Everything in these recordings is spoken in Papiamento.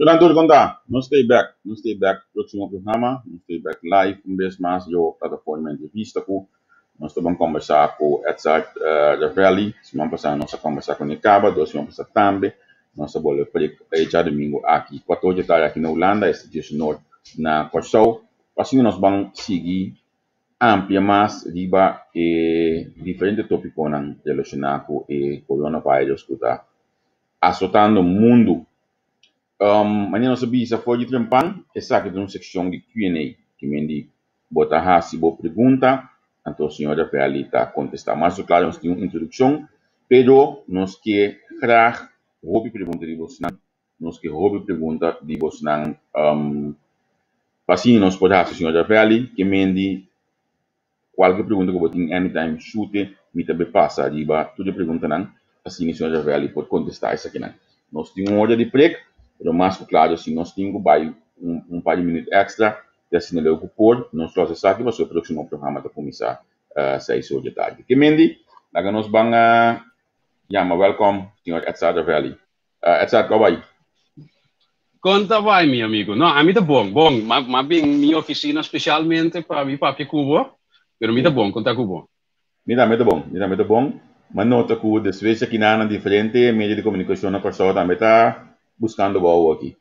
Nan tur kon ta? Nos ta bek, nos ta bek próksimo programa, nos ta bek live un bes mas riba plataforma Entrevista ku nos ta ban kombersá ku Edzard Ravelli. Siman pasá nos a kombersá ku Nekaba, dos siman pasá tambe nos a bolbe prek e djadumingu aki kuator dje tardi aki na Hulanda, esta diesunor na Kòrsou. Asina nos ban sigui amplia mas riba e diferente tópikonan relashoná ku e coronavirus ku ta asotando mundu. Manera nos a bisa for di trempan, esaki ta un sekshon di Q and A, ki men di bo ta hasi bo pregunta, anto señor Ravelli ta kontestá. Mas o klaro nos tin un introdukshon, pero nos ke graag hopi pregunta di bosnan, nos ke hopi pregunta di bosnan pa asina nos por hasi señor Ravelli, ke men di Kualke pregunta ku bo tin anytime shute mi ta be pasa riba tur e preguntanan asina señor Ravelli por kontestá esakinan. Nos tin un ora di prek pero mas ku klaro si nos tin ku bai un par di minüt èkstra te asina leu ku por nos lo hasi esaki pasobra e próksimo programa ta kuminsá seis or di tardi. Ke Mendy laga nos ban yama wèlkòm señor Edsard Ravelli. Edzard, kòw bai? Kon ta bai, mi amigo? No, ami ta bon, bon. M'a m'a bin mi oficina specialmente pa mi papia cu bo, pero mi ta bon, kon ta cu bo? Mi tambe ta bon, mi tambe ta bon. M'a nota cu despues di akinan diferente medio di comunicacion na Kòrsou tambe ta buscando bo awo aki.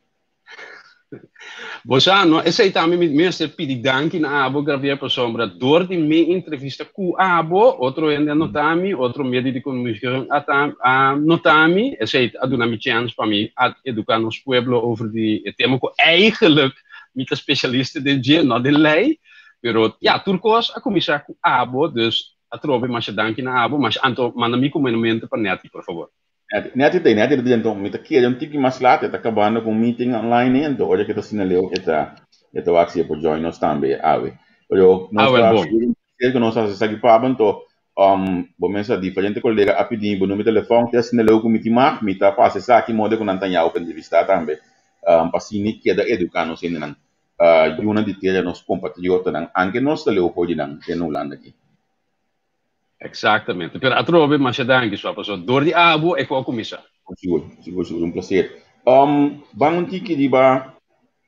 Bo sa, no, esei tambe mi mester pidi danki na abo, Gabriel, pasobra dor di mi entrevista ku abo, otro hende a nota mi, otro medio di komunikashon a a nota mi, esei a duna mi chèns pa mi a eduká nos pueblo over di e tema ku eigenlijk mi ta spesialista den dje, no den lei, pero ya, tur kos a kuminsá ku abo, dus atrobe masha danki na abo, masha anto manda mi komentamento pa Netty, por favor. Netty ta Netty ta dentro mi ta kere un tiki mas laat e ta kabando ku un meeting online ei anto ora ke ta asina leu e ta e ta wak si e por join nos tambe awe pero nos Awe ta bon. sigur ku nos hasi esaki paba anto bo mester diferente kolega a pidi mi bo numero di telefòn te asina leu ku mi tin mag mi ta pasa esaki moda ku nan ta yau pa entrevista tambe pa asina keda eduka nos hendenan yunan di tera nos kompatriotanan anke nos ta leu for di nan den Hulanda aki. Exactamente. Pero atrobe masha danki swa paso dor di abo e ko kumisa. Sigur, sigur, sigur. Un placer. Ban un tiki riba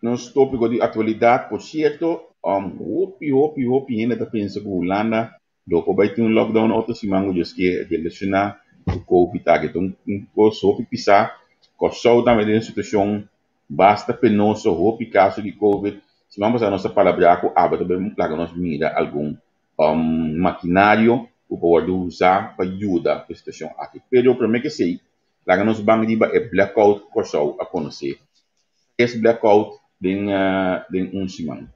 nos tópiko di aktualidat. Por sierto, hopi, hopi, hopi hende ta pensa ku Hulanda lo por bai tin un lockdown otro siman ku Dios ke relashoná ku Covid aki. Ta un kos hopi pisá. Kòrsou tambe den un situashon basta penoso, hopi kaso di Covid. Siman pasá nos a palabrá ku abo ta bai laga nos mira algun makinario ku por wòrdu usá pa yuda ku e situashon aki. Pero promé ku esei, laga nos ban riba e blackout ku Kòrsou a konosé. Tres blackout den den un siman.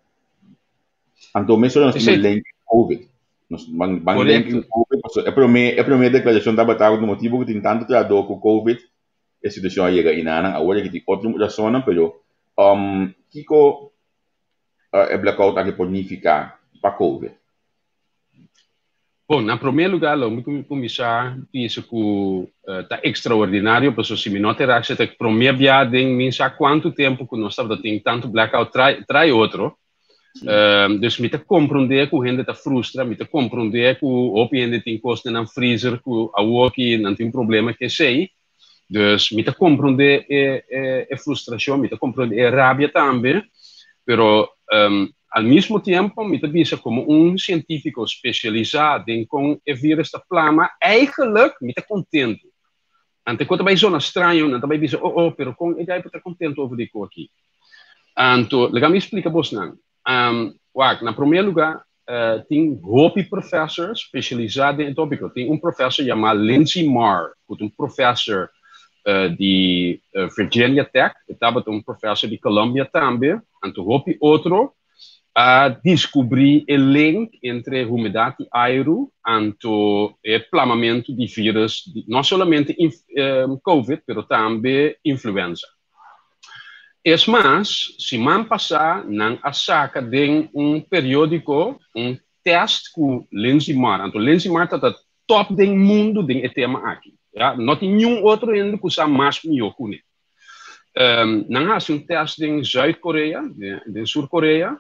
Anto mesora nos tin un link di Covid. Nos ban ban link ku Covid, paso e promé e promé deklarashon tabata ku motibu ku tin tantu trahadó ku Covid e situashon a yega inanan. Awor aki tin otro rasonnan pero kiko e blackout aki por nifiká pa Covid? Bon, na promé lugá lo mi kuminsá bisa ku ta ekstraordinario pasobra si mi no ta erá ta e promé bia den mi sa kuantu tempu ku nos tabata tin tantu blackout trai otro. Dus mi ta komprondé ku hende ta frustra, mi ta komprondé ku hopi hende tin kos den nan freezer ku awoki nan tin problema ku esei. Dus mi ta komprondé e frustrashon, mi ta komprondé e rabia tambe, pero al mismo tiempo mi ta bisa komo un sientífiko spesialisá den kon e vírus ta plama, eigenlijk mi ta kontentu. Ante ku ta bai zona straño, nan ta bai bisa, oh oh, pero kon e guy por ta kontentu over di ku aki? Anto, laga mi splika bosnan. Wak, na promé lugá, tin hopi professor spesialisá den e tópiko. Tin un professor yamá Lindsay Marr, ku ta un professor di Virginia Tech, e tabata un professor di Columbia tambe, anto hopi otro a diskubrí e link entre humedat di airu anto e plamamentu di vírus, no solamente Covid, pero tambe influenza. Es mas, siman pasá nan a saka den un periódiko un tèst ku Lindsay Marr. Anto Lindsay Marr ta ta tòp den mundu den e tema aki. Ya, no tin niun otro hende ku sa mas mihó kuné. Nan a hasi un tèst den Zuid Korea, den Sur Korea.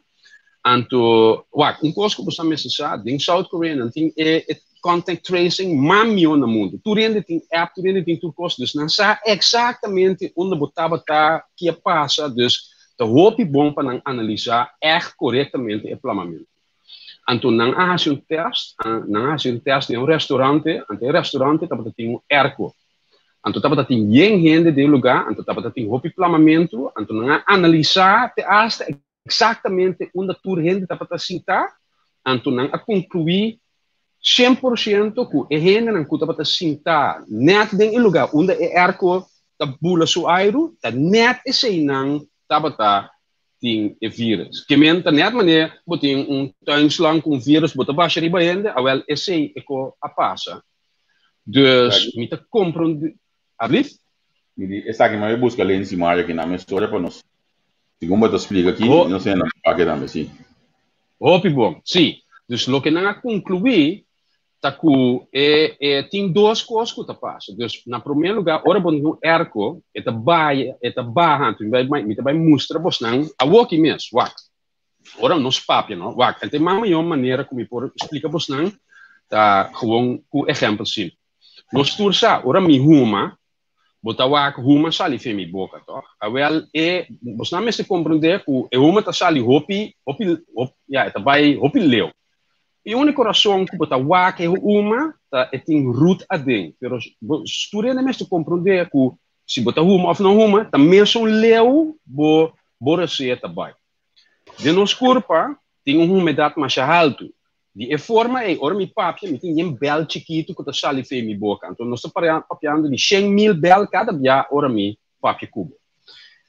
Anto, wak, un kos ku bo sa mester sa, den South Korea nan tin e contact tracing mas mihó na mundu. Tur hende tin app, tur hende tin tur kos, dus nan sa eksaktamente unda bo tabata, ki a pasa, dus ta hopi bon pa nan analisá ègt korektamente e plamamentu. Anto nan a hasi un tèst, nan a hasi un tèst den un restaurante, anto e restaurante tabata tin un airco. Anto tabata tin yen hende den e lugá, anto tabata tin hopi plamamentu, anto nan a analisá te asta Exactamente unda tur hende tabata sinta, anto nan a conclui 100% cu e hendenan cu tabata sinta net den e lugar unda e airco ta bula su airu, ta net eseinan tabata tin e virus. Ke men ta net manera bo tin un tuinslang cu un virus bo ta basha riba hende, awel esei e co a pasa. Dus mi ta comprende. Alblieft? Mi di esaki mi a bai busca Lency Mario aki nan mes ora pa nos Segun bo ta splika aki, mi no siña nan papia tambe, si. Hopi bon, si. Dus loke nan a konkluí ta ku e e tin dos kos ku ta pasa. Dus na promé lugá ora bo tin un airco e ta bai e ta baha, anto mi bai mi ta bai mustra bosnan awoki mes, wak. Ora nos papia no, wak, e ta e mas mihó manera ku mi por splika bosnan ta gewoon ku ehèmpel simpel. Nos tur sa, ora mi huma, bo ta wak huma sali fen mi boka, tòg? Awèl, e, bosnan mester komprendé ku e huma ta sali hopi, hopi, hop, ya, e ta bai hopi leu. E úniko rason ku bo ta wak e huma ta e tin rut aden. Pero bo tur hende mester komprendé ku si bo ta huma òf no huma, ta mesun leu bo bo resea ta bai. Den nos kurpa tin un humedat masha haltu. Di e forma ei, ora mi papia, mi tin yen bèl chikitu ku ta sali fei mi boka. Anto nos ta papiando di 100.000 bèl kada bia ora mi papia ku bo.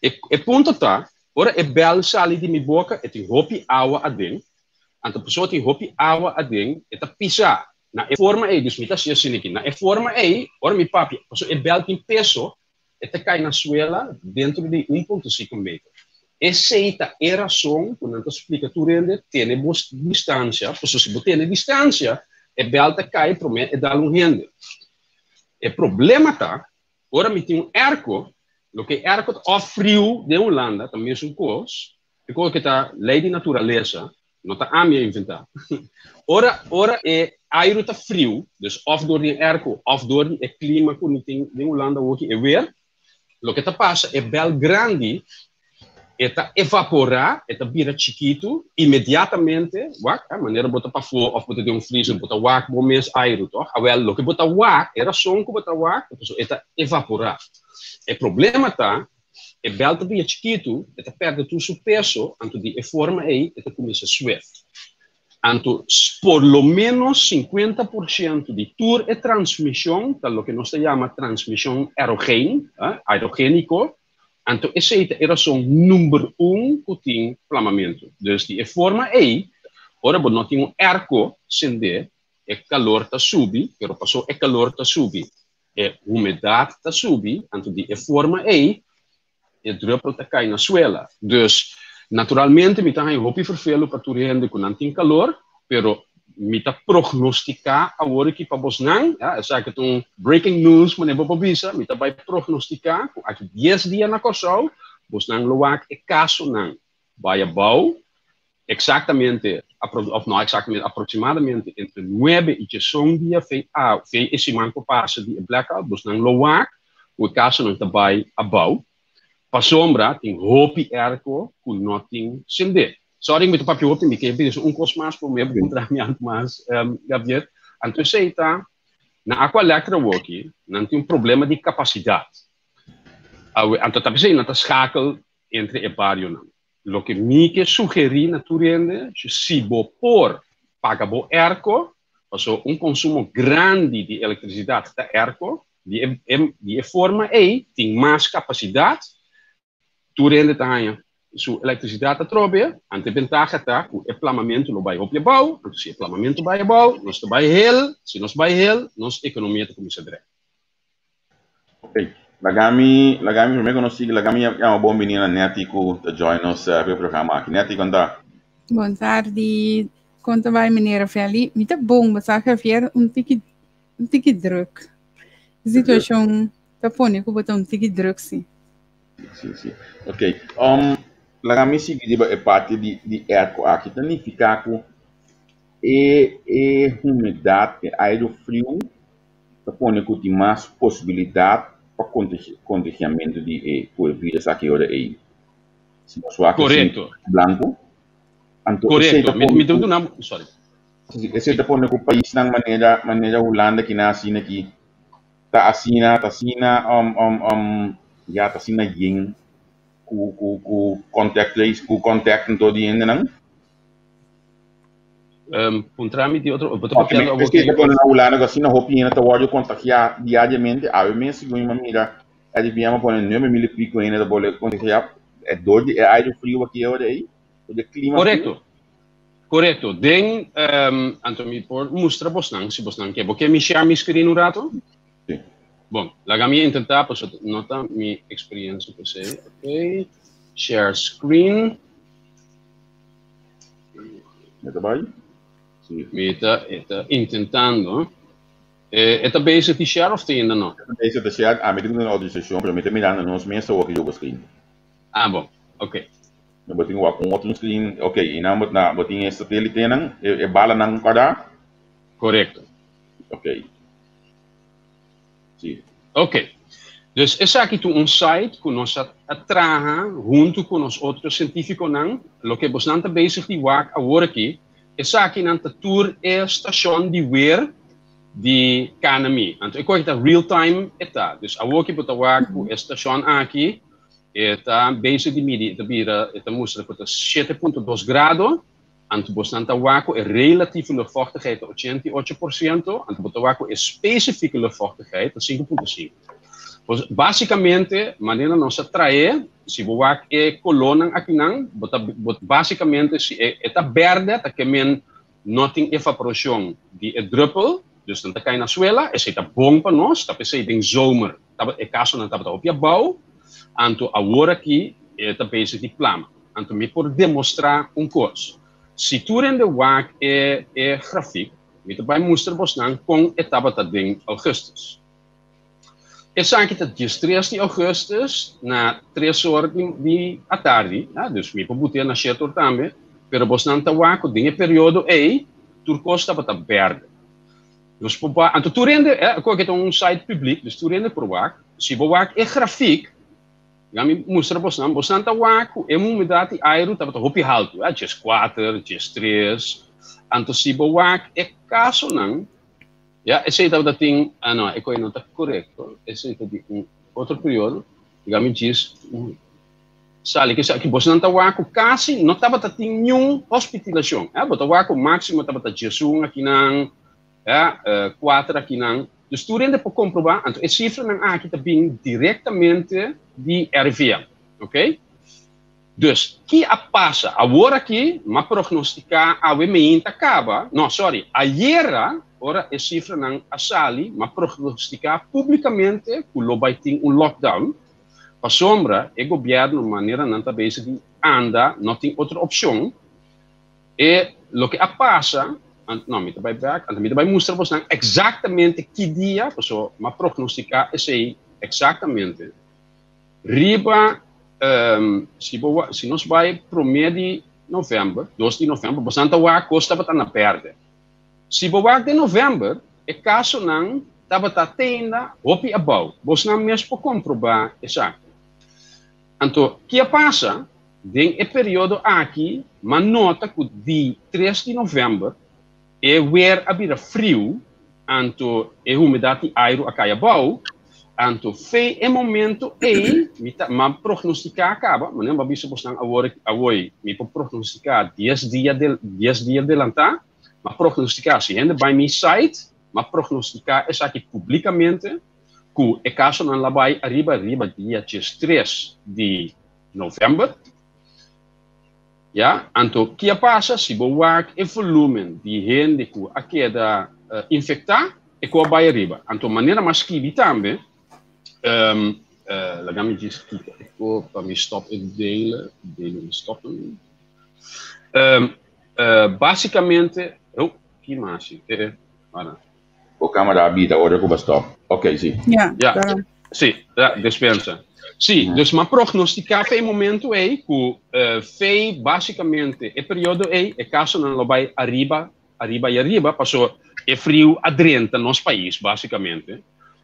E, e punto ta, ora e bèl sali di mi boka, e tin hopi awa aden. Anto pasobra tin hopi awa aden, e ta pisa. Na e forma ei, dus mi ta hasi asina aki, na e forma ei, ora mi papia, pasobra e bèl tin peso, E ta kai na suela dentro di 1.5 meter. Esei ta e rason ku nan ta splika tur hende tene bo distansia, pasobra si bo tene distansia, e bèl ta kai promé e dal un hende. E problema ta, ora mi tin un airco, loke e airco ta òf friu den Hulanda ta mesun kos, e kos ke ta lei di naturalesa, No ta ami a inventá. Ora, ora e airu ta friu, dus òf dor di e airco òf dor di e klima ku ni tin den Hulanda awoki, e weer, loke ta pasa, e bèl grandi e ta evaporá, e ta bira chikitu inmediatamente, wak, manera bo ta pafó òf bo ta den un freezer, bo ta wak bo mes airu, tòg? Awèl, loke bo ta wak, e rason ku bo ta wak, ta pasobra e ta evaporá. E problema ta E bèl ta bira chikitu, e ta pèrdè tur su peso, anto di e forma ei e ta kuminsá swef. Anto por lo ménos 50% di tur e transmishon ta loke nos ta yama transmishon aerogeen, aerogéniko, anto esei ta e rason number un ku tin plamamentu. Dus di e forma ei, Ora bo no tin un airco sendé, e kalor ta subi, pero paso e kalor ta subi, e humedat ta subi, anto di e forma ei e druppel ta kai na suela. Dus, naturalmente mi ta haña hopi vervelu pa tur hende ku nan tin kalor, pero mi ta prognostiká awor aki pa bosnan, ja, esaki ta un breaking news manera bo por bisa, mi ta bai prognostiká ku aki dies dia na Kòrsou bosnan lo wak e kasonan bai abou, Exactamente, of no exactamente, aproximadamente entre nuebe y diesun dia fe a fe e siman cu pasa di e blackout, bosnan lo wak cu e casonan ta bay abao, pasobra tin hopi airco cu no tin cende. Sorry mi ta papia hopi, mi ke bisa un cos mas prome bo puntra mi algo mas, Gabriel. Anto esey ta, na Aqualectra awoki nan tin un problema di capacidad. Awe, anto ta pesey nan ta schakel entre e barionan. Loke mi ke sugerí na tur hende, si bo por paga bo airco, paso un konsumo grandi di elektrisidat ta airco, di e di e forma ei tin mas kapasidat, tur hende ta haña su elektrisidat atrobe, anto e bentaha ta ku e plamamentu lo bai hopi abou, anto si e plamamentu bai abou, nos ta bai hel, si nos bai hel, nos ekonomia ta kuminsá drei. Ok, laga mi, laga mi, promé ku nos sigui, laga mi yama bon bini na Netty ku ta join nos eh, pe programa aki. Netty, kon ta? Bon tardi, kon ta bai meneer Rafaeli? Mi ta bon, bo sa Javier, un tiki, un tiki druk. Situashon ta pone ku bo ta un tiki druk si. Si, si. Ok, laga mi sigui riba e parti di, di airco aki. Ta nifiká ku e, e humedat, e airu friu, ta pone ku tin mas posibilidat pa kontagiamentu di e ku e virus aki ora ei. Si nos wak e sinti blanku, anto esei ta pone ku esei ta pone ku paisnan manera manera Hulanda kina asina aki ta asina ta asina ya ta asina yen ku ku ku contact trace ku contact anto di hendenan. Puntra mi di otro, bo ta Ok, papiando mi awor ta ki pone na Hulanda ku asina hopi hende ta wòrdu kontagiá diariamente. Awe mes segun mi a mira RIVM a pone nuebe mil i piko hende ta bole kontagiá e dor di e aire friu aki ora ei, dor di e klima friu. Korekto, korekto. Den, anto mi por mustra bosnan si bosnan ke. Bo ke mi share mi screen un rato? Si. Bon, laga mi intentá pasobra no ta mi experiencia per se. Ok, share screen. Mi ta bai? Si. Mi ta, e ta intentando. E, e ta bezig di share of te ainda no? E ta bezig ta share. Ami tin un autorisacion, pero mi ta mirando nos mes awor ki riba screen. Ah, bon. Ok. No, bo tin wak un otro screen. Ok, y nan bo na, bo tin e satelitenan, e, e balanan kòrda? Korekto. Ok. Si. Ok. Dus esaki ta un site ku nos a a traha huntu ku nos otro sientífikonan. Loke bosnan ta bezig di wak awor aki, esakinan ta tur e stashon di weer di KNMI. Anto e kohe ta real time e ta. Dus awor ki bo ta wak ku e stashon aki, e ta bezig di midi, e ta bira, e ta mustra ku ta 7.2 grado. Anto bosnan ta wak ku e relatieve luchtvochtigheid ta 88%, anto bo ta wak ku e specifieke luchtvochtigheid ta 5.5. Pues basikamente manera nos a trae, si bo wak e kolónan akinan, bo ta bo basikamente si e e ta bèrdè ta ke men no tin evaporashon di e druppel, dus nan ta kai na suela, esei ta bon pa nos, ta p'esei den zomer tabata e kasonan tabata hopi abou, anto awor aki e ta bezig di plama. Anto mi por demostrá un kos. Si tur hende wak e e grafik, mi ta bai mustra bosnan kon e tabata den ougùstùs. Esaki ta diestres di ougùstùs na tres or di di atardi, ya, dus mi por butea na shet or tambe, pero bosnan ta wak ku den e periodo ei tur kos tabata bèrdè. Nos por ba, anto tur hende, e koke ta un site públik, dus tur hende por wak. Si bo wak e grafik, Laat mi mustra bosnan, bosnan ta wak ku e humedat di airu tabata hopi haltu, eh, 14, 13. Anto si bo wak e kasonan, ya, esei tabata tin, ah no, e koi no ta korekto, esei ta di un otro periodo. Laat mi djis sali ku esaki. Bosnan ta wak ku kasi no tabata tin niun hospitilashon, eh, bo ta wak ku máksimo tabata 11 akinan, Ya, kuater akinan. Dus tur hende por komprobá, anto e sifranan aki ta bin direktamente di RIVM, ok? Dus, ki a pasa? Awor aki, m'a prognostica awe meinta caba, no, sorry, ayera, ora e cifranan a sali, m'a prognostica publicamente cu lo bay tin un lockdown, pasobra e gobierno manera nan ta bezig di anda no tin otro opcion. E loke a pasa, no, mi ta bay bek, anto mi ta bay mustra bosnan exactamente ki dia, pasobra m'a prognostica esey exactamente. Riba, si bo si nos bai promé di novèmber, dos di novèmber, bosan ta wak kos tabata na bèrdè. Si bo wak den novèmber, e kasonan tabata teinda hopi abou. Bosnan mes por komprobá esaki. Anto, ki a pasa? Den e periodo aki, m'a nota ku di tres di novèmber e wer a bira friu, anto e humedat di airu a kai abou, anto fe e momento ei mi ta m'a prognostiká kaba, manera mi a bisa bosnan awor awoi, mi por prognostiká dies dia del dies dia delantá, m'a prognostiká si hende bai mi site, m'a prognostiká esaki publikamente ku e kasonan la bai ariba riba dia diestres di novèmber. Ya, anto ki a pasa si bo wak e volumen di hende ku a keda infektá, e ku a bai ariba. Anto manera mas skibi tambe, laga mi djis kita e ko pa mi stop e delen, delen stoppen. Basikamente, oh, ki masi, eh, para. Bo camera a bita ora cu bo stop. Ok, si. Ja, Ja, si, ja, despensa. Si, dus m'a prognostica pa e momento ei cu fe basicamente e periodo ei e casonan lo bai ariba, ariba y ariba, paso e friu a drenta nos pais basicamente.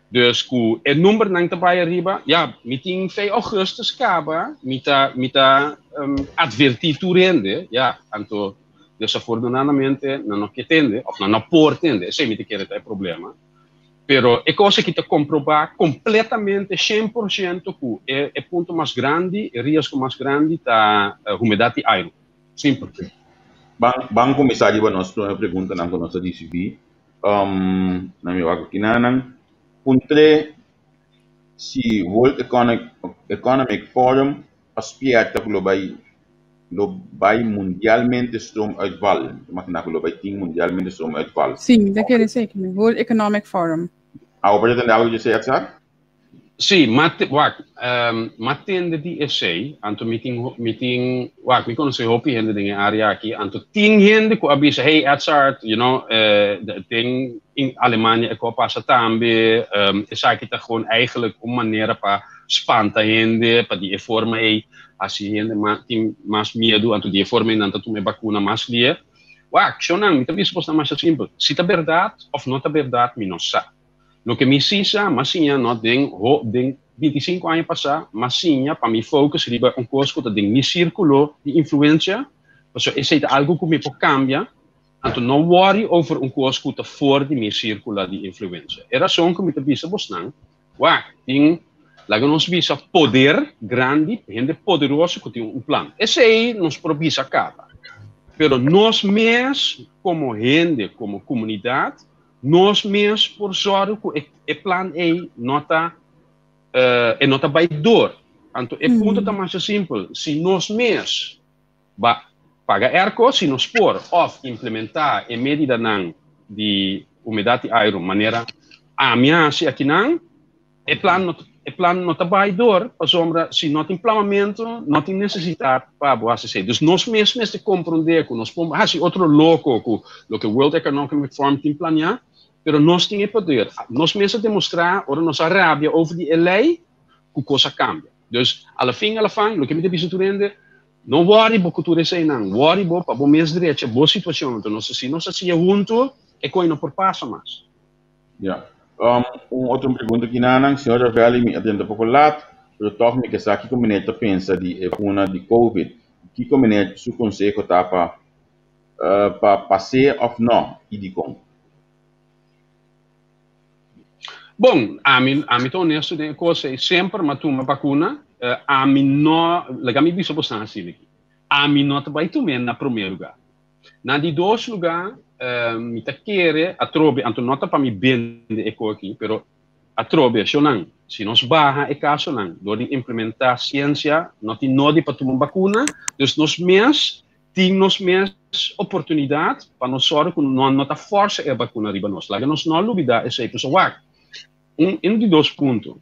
Dus cu e numbernan ta bai ariba, ja, mi tin fe augustus caba, mi ta, mi ta adverti tur hende, ja, anto Desafortunadamente nan no ke tende of nan no por tende, esei mi ta kere ta e problema. Pero e kos aki ta komprobá kompletamente 100% ku e e punto mas grandi, e riesgo mas grandi ta humedat di airu. Simpel. Ban ban kuminsá riba nos prome preguntanan ku nos a risibí. Na mi wak kinanan. Puntr'é si World Economic Forum a spierta ku lo bai lo bai mundialmente stroomuitval. Mi ta imaginá ku lo bai tin mundialmente stroomuitval. Sí, mi ta kere esei tambe. World Economic Forum. Abo por a tende algu di esei, Edzard? Sí, m'a wak, m'a tende di esei, anto mi tin mi tin, wak, mi konosé hopi hende den e área aki, anto tin hende ku a bisa, hey Edzard, you know, den in Alemania e ku a pasa tambe, esaki ta gewoon eigenlijk un manera pa spanta hende, pa di e forma ei hasi hende tin mas miedu, anto di e forma ei nan ta tuma e bakuna mas lier. Wak, shownan, mi ta bisa bosnan masha simpel, si ta bèrdat òf no ta bèrdat mi no sa. Loke mi si sa, m'a siña no den ho den bintisinku aña pasá, m'a siña pa mi focus riba un kos ku ta den mi sírkulo di influensia, pasobra esei ta algu ku mi por kambia, anto no worry over un kos ku ta for di mi sírkula di influensia. E rason ku mi ta bisa bosnan, Wak, tin, laga nos bisa, poder grandi, hende poderoso ku tin un plan. Esei nos por bisa kaba. Pero nos mes komo hende, komo komunidat, nos mes por sòru ku e e plan ei no ta e no ta bai dor. Anto e punto ta masha simpel, si nos mes ba paga airco, si nos por, òf implementá e medidanan di humedat di airu manera ami a hasi akinan, e plan no e plan no ta bai dor pasobra si no tin plamamentu no tin nesesidat pa bo hasi esei. Dus nos mes mester komprondé ku nos por hasi otro loko ku loke World Economic Forum tin planeá, pero nos tin e poder. Nos mes a demostrá ora nos a rabia over di e lei ku kos a kambia. Dus a la fin a la fan loke mi ta bisa tur hende, No worry bo ku tur eseinan, worry bo pa bo mes drecha bo situashon, anto nos si nos hasi'e huntu e koi no por pasa mas. Ya. Um, un otro pregunta kinanan, Señor Ravelli, mi a drenta poko lat, pero tòg mi ke sa kiko meneer ta pensa di e vakuna di Covid. Kiko meneer su konseho ta pa pa pas'é òf nò i dikon? Bon, ami, ami ta honesto den e kos ei. Semper m'a tuma bakuna. Ami no, laga mi bisa bosan asina aki. Ami no ta bai tum'é na promé lugá. Na di dos lugá, mi ta kere atrobe, anto no ta pa mi bende e kos aki, pero atrobe, shownan, Si nos baha e kasonan dor di implementá siensia, no tin nodi pa tuma bakuna. Dus nos mes tin nos mes oportunidat pa nos sòru ku no no ta fòrsa e bakuna riba nos. Laga nos no lubidá esei. Pasobra wak, un un di dos punto,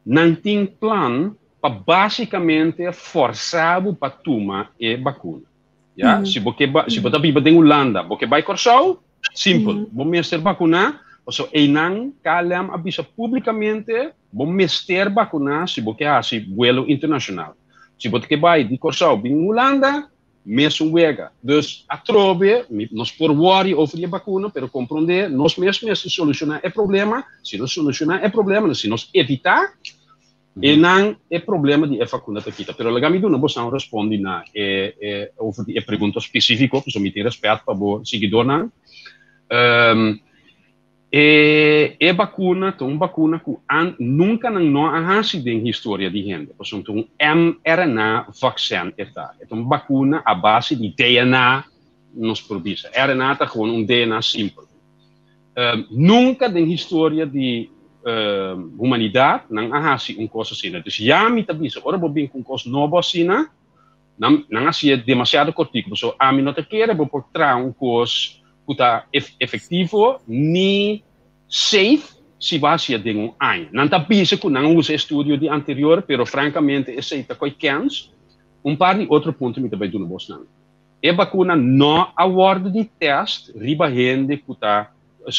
nan tin plan pa básikamente fòrsa bo pa tuma e bakuna. Ya, si bo ke ba, si bo ta biba den Hulanda, bo ke bai Kòrsou, simpel, bo mester bakuná, pasobra einan KLM a bisa públikamente bo mester bakuná si bo ke hasi buelo internashonal. Si bo ta ke bai di Kòrsou bin Hulanda, mesun wega. Dus atrobe mi nos por wòri over di e bakuna, pero komprondé nos mes mester solushoná e problema, si nos solushoná e problema, si nos evitá, E nan e problema di e vacuna ta kita. Pero laga mi duna bosan un respondi na e e over di e pregunta specifico, pasobra mi tin respet pa bo siguidornan. Um, e e vacuna ta un vacuna cu an nunca nan no a haci den historia di hende, pasobra ta un mRNA vaccin e ta. E ta un vacuna a base di DNA, nos por bisa. RNA ta gewoon un DNA simpel. Nunca den historia di humanidad nan a haci un cos asina. Dus ya mi ta bisa, ora bo bin cu un cos nobo asina, nan nan a haci'e demasiado cortico. Pasobra ami no ta kere bo por traha un cos cu ta efectivo ni safe si bo haci'e den un aña. Nan ta bisa cu nan a usa estudio di anterior, pero francamente esey ta coy kens. Un par di otro punto mi ta bay duna bosnan. E bakuna no a wòrdu di tèst riba hende ku ta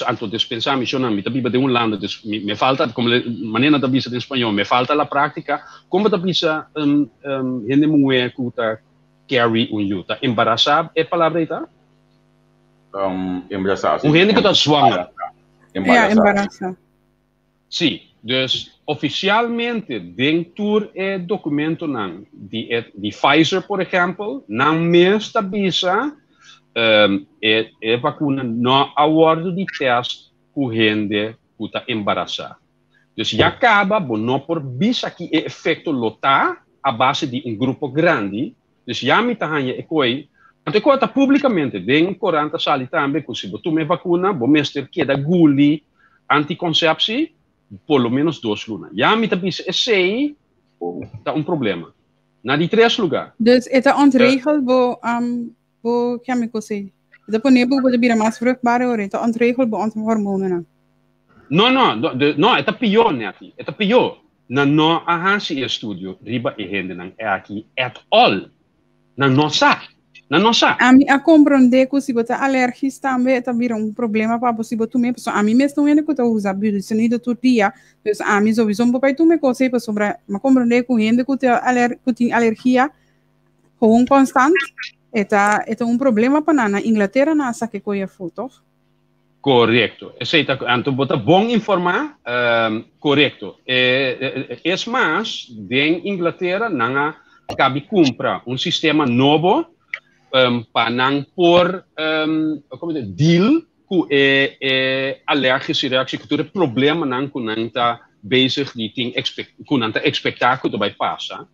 anto despensá mi shonnan mi ta biba den Hulanda dus mi me falta komo manera nan ta bisa den spañó me falta la práktika kon bo ta bisa hende muhé ku ta carry un yu ta embarasá e palabra ei ta? Embarasá si. Un hende ku ta zwanger. Ya embarasá. Sí, dus ofisialmente den tur e dokumentonan di e di Pfizer por ehèmpel, nan mes ta bisa e e vakuna no a wòrdu di tèst ku hende ku ta embarasá. Dus ya kaba bo no por bisa ki e efekto lo ta a base di un grupo grandi, dus ya mi ta haña e koe, anto e koe ta públikamente den korant ta sali tambe ku si bo tuma e vakuna bo mester keda guli antikonsepsi por lo menos dos luna. Ya mi ta bisa esei ta un problema. Na di tres lugar. Dus e ta ontregel bo bo chemical sei. E ta pone bo bo ta bira mas vruchtbaar ora e ta ontregel bo hormonenan. No, no, no, e ta pió, Netty. E ta pió. Nan no a hasi e estudio riba e hendenan aki at all. Nan no sa. Nan no sa. Ami a komprondé ku si bo ta alèrgis tambe e ta bira un problema pa bo si bo tuma e pasobra ami mes ta un hende ku ta usa budesonida tur dia, dus ami sowiso no por bai tuma e kos ei pasobra mi a komprondé ku hende ku ta ku tin alergia gewoon konstant e ta e ta un problema pa nan. Na Inglatera nan a saka e koe afó tòg? Korekto. Esei ta, anto bo ta bon informá, korekto. Es mas, den Inglatera nan a kabi kumpra un sistema nobo pa nan por komo ta deal ku e e alergische reaktie, ku tur e problemanan ku nan ta bezig di tin ku nan ta ekspektá ku ta bai pasa.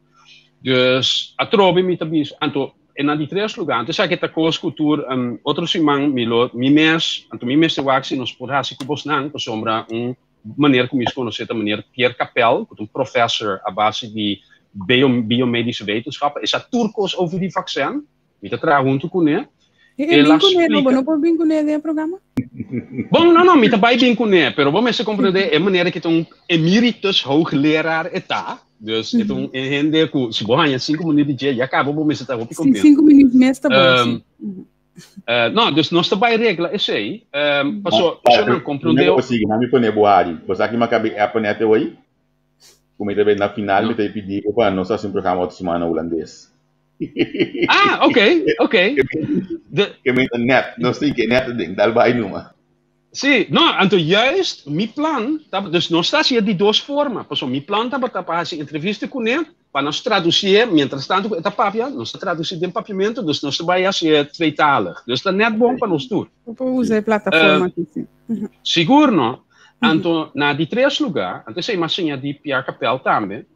Dus atrobe mi ta bisa, anto E na di tres lugar, anto esaki ta kos ku tur otro siman mi lo mi mes, anto mi mester wak si nos por hasi ku bosnan, pasobra un manera ku mi konosé ta meneer Pierre Capel, ku ta un professor a base di bio biomedische wetenschappen, e sa tur kos over di vaksin, mi ta traha huntu kuné. E e bin kuné no, bo no por bin kuné den e programa? Bon, no, no, mi ta bai bin kuné, pero bo mester komprendé e manera ki ta un emeritus hoogleraar e ta, Dus e ta un hende ku si bo haña sinku minüt di dje, ya kaba bo mester ta hopi kontentu. Sinku minüt mes ta bon, si. No, dus nos ta bai regla esei, paso nan komprondé. Bo sigui, mi pone bo hari. Bo sa ki mi a kabi app nèt awor? Ku mi ta bai na final mi ta pidi bo pa nos hasi un programa otro siman na hulandes. Ah, ok, ok. Ke mi ta nèt, nos tin ke nèt aden, dal bai numa. Sí, no, anto juist mi plan tabata, dus nos ta hasié di dos forma, pasobra mi plan tabata pa hasi entrevista kuné, pa nos tradusié, mientras tanto ku e ta papia, nos ta tradusi den papiamentu, dus nos ta bai hasié tweetalig. Dus ta nèt bon pa nos tur. Bo por usa e plataforma aki, sí. Sigur no. Anto na di tres lugá, anto esei mi a siña di Pierre Capel tambe,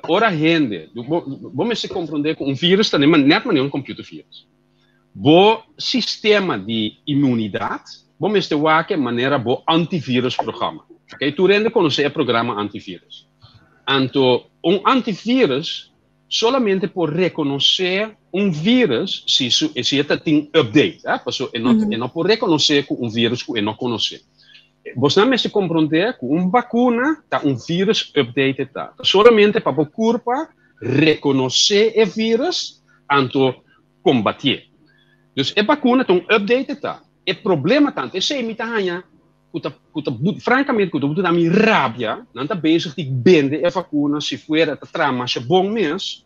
ora hende, bo mester komprondé ku un virus ta nèt manera un computervirus. Bo sistema di inmunidat, bo mester wak e manera bo antivirus programma. Ok, tur hende konosé e programa antivirus. Anto un antivirus solamente por rekonosé un virus si su si e ta tin update, eh, paso e no e no por rekonosé ku un virus ku e no konosé. Bosnan mester komprondé ku un bakuna ta un virus update ta. Ta solamente pa bo kurpa rekonosé e virus anto kombatié. Dus e bakuna ta un update ta. E problema ta, anto esei mi ta haña ku ta ku ta frankamente ku ta duna mi rabia, nan ta bezig di bende e vakuna si fuera ta traha masha bon mes,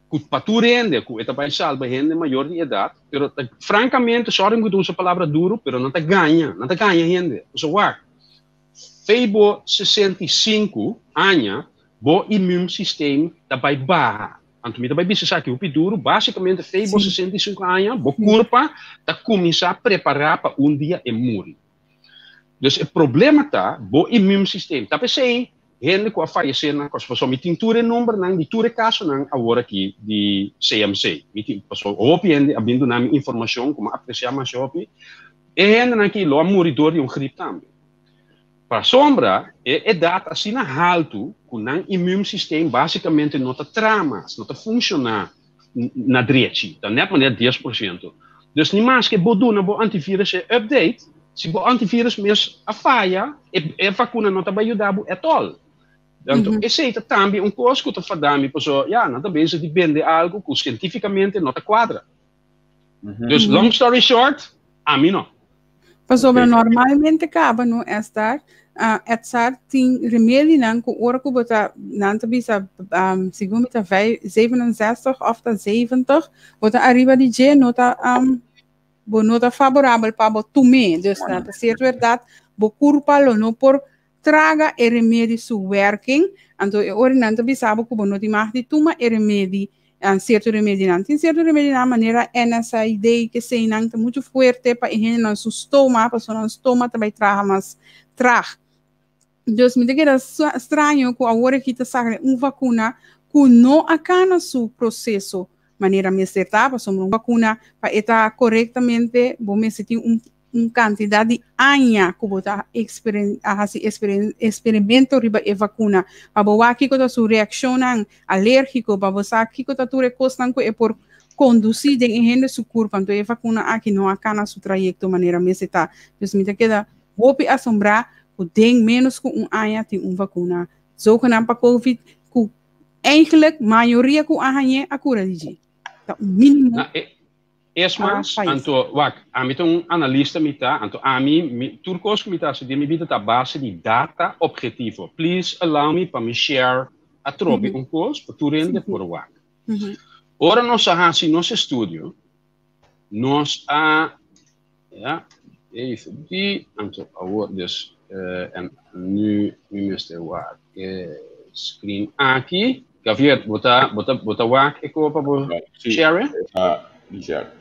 ku pa tur hende ku e ta bai salba hende mayor di edat, pero ta frankamente, sorry mi ku ta usa palabra duru, pero nan ta gaña, nan ta gaña hende. Pasobra wak, fei bo 65 aña, bo immuunsysteem ta bai baha. Anto mi ta bai bisa esaki hopi duru, basikamente fei bo 65 aña, bo kurpa ta kuminsá prepará pa un dia e muri. Dus e problema ta bo immuunsysteem. Ta p'esei hende ku a fayesé na Kòrsou, pasobra mi tin tur e numbernan di tur e kasonan awor aki di CMC. Mi tin, pasobra hopi hende a bin duna mi informashon ku mi a apresiá masha hopi. E hendenan aki lo a muri dor di un grip tambe. Pasobra e edat asina haltu ku nan immuunsysteem basikamente no ta traha mas, no ta funshoná na drechi, ta nèt manera 10%. Dus ni maske bo duna bo antivirus e update, si bo antivirus mes a faya, e e vakuna no ta bai yuda bo at all. Anto esei ta tambe un kos ku ta fada mi, pasobra ya, nan ta bezig di bende algu ku sientifikamente no ta kuadra. Dus long story short, ami no. Pasobra normalmente kaba no Estar, uh, Edzard tin remedinan ku ora ku bo ta, nan ta bisa, um, segun mi ta 67 of ta 70, bo ta ariba di dje, no ta, um, bo no ta favorabel pa bo tum'é. Dus nan ta cierto verdad, bo kurpa lo no por traga e remedi su werking, anto e ora nan ta bisa bo ku bo no tin mag di tuma e remedi, sierto remedinan. Tin sierto remedinan manera NSAID, keseinan ta muchu fuerte pa e hendenan su stoma, pasobra nan stoma ta bai traha mas trag. Dus mi ta keda straño ku awor aki ta saka un vakuna ku no a kana su proseso manera mester ta, pasobra un vakuna pa e ta korektamente bo mester tin un un kantidat di aña ku bo ta a hasi eksperimento riba e vakuna pa bo wak kiko ta su reakshonnan alérgiko, pa bo sa kiko ta tur e kosnan ku e por kondusí den e hende su kurpa. Anto e vakuna aki no a kana su trayekto manera mester ta. Dus mi ta keda hopi asombrá ku den ménos ku un aña tin un vakuna zogenaamd pa covid ku eigenlijk mayoria ku a hañ'é a kura di dje. Ta un mínimo. Es mas, anto, wak, ami ta un analista mi ta, anto ami, mi, tur kos ku mi ta hasi den mi bida ta a base di data objetivo. Please allow me pa mi share atrobe un kos pa tur hende por wak. Ora nos a hasi nos estudio, nos a, ja, even di, anto awor dus, en nu mi mester wak e screen aki. Javier, bo ta, bo ta, bo ta wak e ko pa bo share? Ah, di share.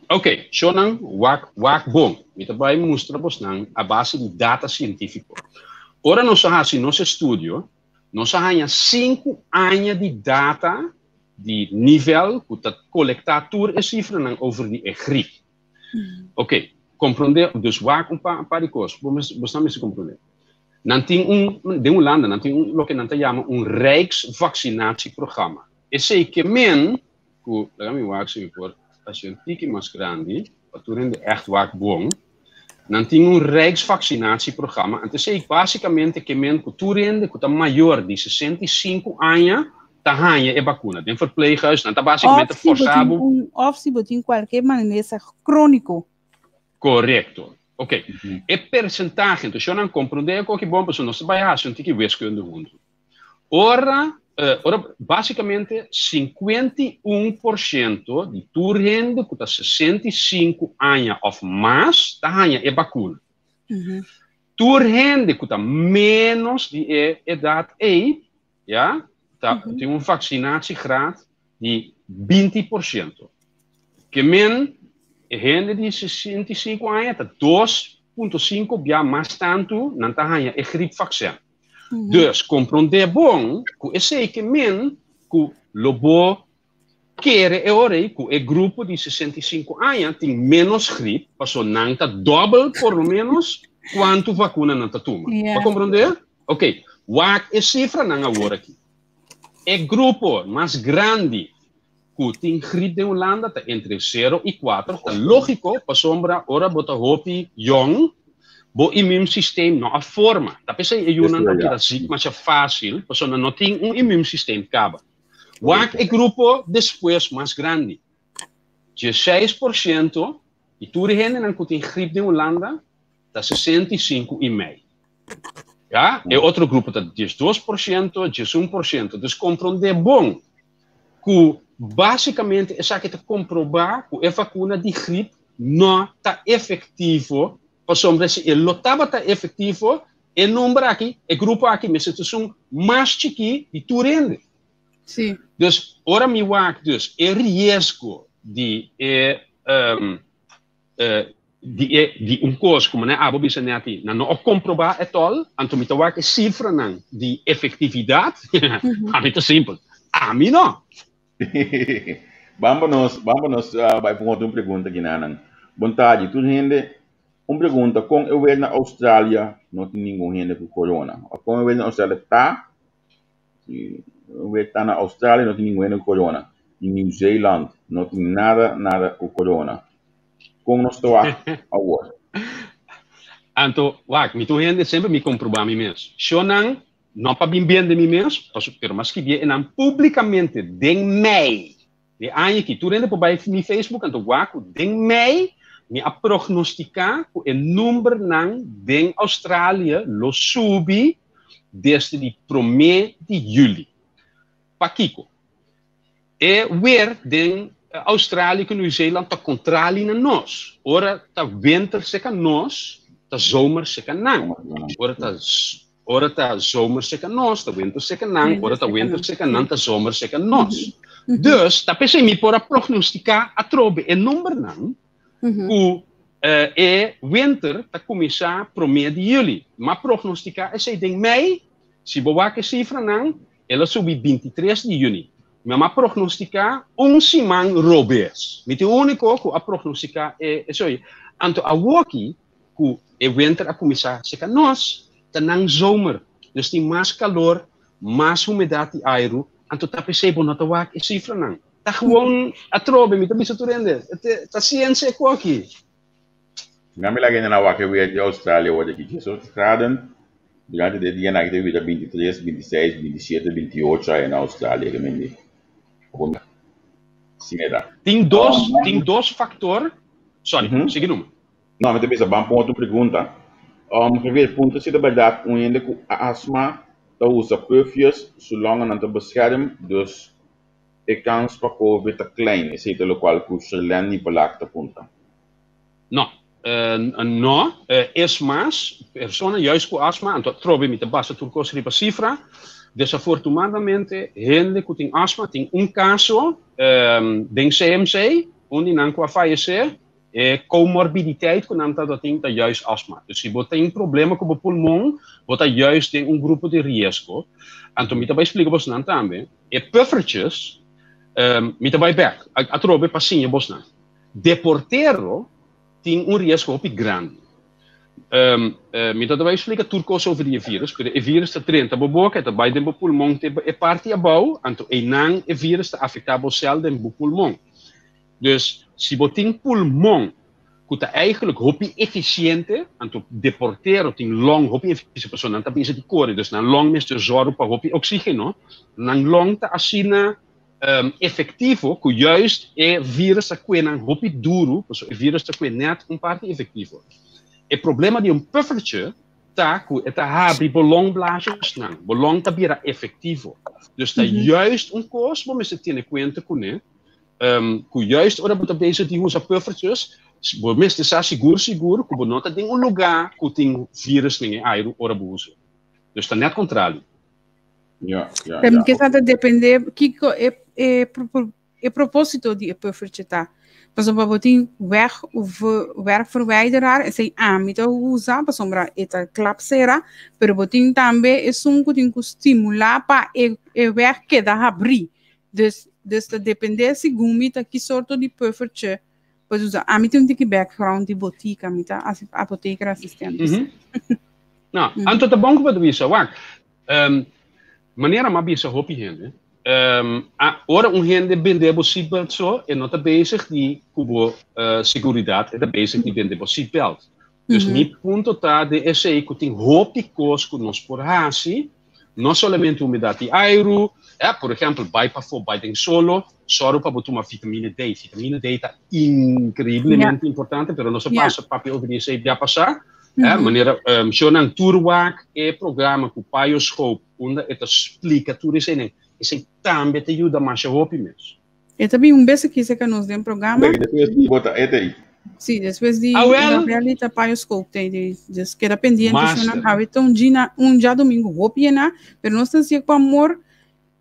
Ok, shonan wak, wak bon. Mi ta bai mustra bosnan a base di data sientífiko. Ora nos a hasi nos estudio, nos a haña 5 aña di data di nivel ku ta kolektá tur e sifranan over di e grip. Ok, komprondé, dus wak un pa, par di kos, bo mes, bosnan mester komprondé. Nan tin un, den Hulanda nan tin un loke nan ta yama un Rijksvaccinatieprogramma. Esei ke men ku, laga mi wak si mi por hasi un tiki mas grandi pa tur hende ègt wak bon. Nan tin un Rijksvaccinatieprogramma, anto esei basikamente ke men ku tur hende ku ta mayor di 65 aña ta haña e bakuna. Den verpleeghuis nan ta basikamente Òf si bo forsa tin bo. un, òf si bo tin kualke malesa króniko. Korekto. Ok. E persentahe, entonces yo nan comprende e koki bon, pasobra nos ta bai hasi un tiki wiskunde huntu. Ora, ora basicamente 51% di tur hende ku ta 65 aña of mas ta haña e bakuna. Tur hende ku ta menos di e edat ei, ya, ta tin un vaccinatiegraad di 20%. Ke men e hende di 65 aña ta 2.5 bia mas tantu nan ta haña e griepvaccin. Dus komprondé bon ku esei ke men ku lo bo kere e ora ei ku e grupo di 65 aña tin ménos grip, pasobra nan ta dòbel por lo ménos. Kuantu vakuna nan ta tuma. Bo a komprondé? Ok, wak e sifranan awor aki. E grupo mas grandi ku tin grip den Hulanda ta entre sero i kuater. Ta lógiko pasobra ora bo ta hopi yòn, bo immuunsysteem no a forma. Ta p'esei e yunan ta bira zik masha fásil pasobra nan no tin un immuunsysteem kaba. Wak e grupo despues mas grandi. 16% di tur e hendenan ku tin grip den Hulanda ta 65 i mei. Ya, e otro grupo ta 12%, 11%. Dus komprondé bon ku básikamente esaki ta komprobá ku e vakuna di grip no ta efektivo pasobra si e lo tabata efektivo e number aki, e grupo aki mester ta esun mas chikí di tur hende. Sí. Dus ora mi wak dus e riesgo di e um, di e di un kos ku manera abo bisa neti nan no a komprobá at all, anto mi ta wak e sifranan di efektividat, ami ta simpel, ami no. Bambonos, bambonos uh, bai pon otro pregunta aki nanan. Bon tardi, tur hende. Un pregunta, kon e weer na Australia no tin ningun hende ku corona? Of kon e weer na Australia ta Si we ta na Australia no tin ningun hende ku corona. I New Zealand no tin nada nada ku corona. Kon nos ta wak awor? Anto, wak, mi tur hende semper mi komprobá mi mes. Shownan no pa bin bende mi mes, paso, pero m'a skibí enan públikamente den mei di aña aki. Tur hende por bai mi Facebook anto wak ku den mei mi a prognostiká ku e numbernan den Australia lo subi desde di promé di juli. Pakiko? E wer den Australia ku New Zealand ta kontrali na nos. Ora ta winter seka nos, ta zomer seka nan. Ora ta ora ta zomer seka nos, ta winter seka nan. Ora ta winter seka nan, ta zomer seka nos. Dus, ta p'esei mi por a prognostiká atrobe e numbernan ku e winter ta kuminsá promé di yüli. M'a prognostiká esei den mei, si bo wak e sifranan, el a subi 23 di yüni. Mi a prognostiká un siman robes. Mi ta e úniko ku a prognostiká e esei. Anto awoki ku e winter a kuminsá serka nos, ta nan zomer. Dus tin mas kalor, mas humedat di airu, anto ta p'esei bo no ta wak e sifranan. Ta gewoon atrobe, mi ta bisa tur hende, ta siensia e koki. Na mi laga hende na wak e weer di Australia word aki 18 graden, durante de dianan aki ta bira 23, 26, 27, 28 aya na Australia ke men di. Asina ta. Tin dos, tin dos factor, sorry, sigui numa. No, mi ta bisa, ban pon otro pregunta. Javier, puntra si ta berdad un hende ku asma ta usa pufjes, su longanan ta bescherm, dus E kans pa Covid ta klein, esei ta lokual ku Sherlene Nicolak ta puntra. No. No. Es mas, persona juist ku asma, anto atrobe mi ta basa tur kos riba sifra, desafortunadamente hende ku tin asma tin un kaso den CMC, un di nan ku a fayesé, E comorbiditeit ku nan tabata tin ta juist asma. Dus si bo tin problema ku bo pulmon, bo ta juist den un grupo di riesgo. Anto mi ta bai splika bosnan tambe, e puffertjes, mi ta bai bek atrobe pa siña bosnan. Deportero tin un riesgo hopi grandi. Mi ta bai splika tur kos over di e virus, pero e virus ta drenta bo boka, e ta bai den bo pulmon te e parti abou, anto einan e virus ta afektá bo sèl den bo pulmon. Dus si bo tin pulmon ku ta eigenlijk hopi efisiente, anto deportero tin long hopi efisiente pasobra nan ta bisa di kore, dus nan long mester zòru pa hopi oksígeno, nan long ta asina efektivo ku juist e virus ta kue nan hopi duru, pasobra e virus ta kue nèt un parti efektivo. E problema di un puffertje ta ku e ta habri bo longblaasjesnan, bo long ta bira efektivo. Dus ta juist un kos bo mester tene kuenta kuné. Ku juist ora bo ta bezig di usa puffertjes, bo mester sa sigur sigur ku bo no ta den un lugá ku tin virus den e airu ora bo usa. Dus ta nèt kontrali. Ja, ja, Pero ja. kesa ta depende kiko e e e propósito di e puffertje ta. Pasobra bo tin weg of werkverwijderaar, esei ami ta usa pasobra e ta klap sera, pero bo tin tambe esun ku tin ku stimulá pa e e weg keda habrí. Dus, dus ta depende segun mi ta ki sorto di puffertje Pues usa, ami tin un tiki background di botica, mi ta apotheker assistent. No, anto ta bon ku bo ta bisa, wak. Manera m'a bisa hopi hende, a, ora un hende bende bo seatbelt so, e no ta bezig di ku bo seguridat, e ta bezig di bende bo seatbelt. Dus mi punto ta den esei ku tin hopi kos ku nos por hasi, no solamente humedat di airu, por ehèmpel bai pafó, bai den solo, sòru pa bo tuma vitamina D. Vitamina D ta inkreiblemente importante, pero nos a pasa papia over di esei bia pasá. Manera shownan tur wak e programa ku Payo Schoop unda e ta splika tur eseinan, esei tambe ta yuda masha hopi mes. E ta bin un bes aki serka nos den programa. Oké, despues di bo ta e ta ei. Sí, despues di Ah, wel. Gabriel ta Payo Schoop ta ei. Dus keda pendiente Master. shownan. Awe ta un djina, un djadomingo hopi yená, pero nos ta hasié ku amor.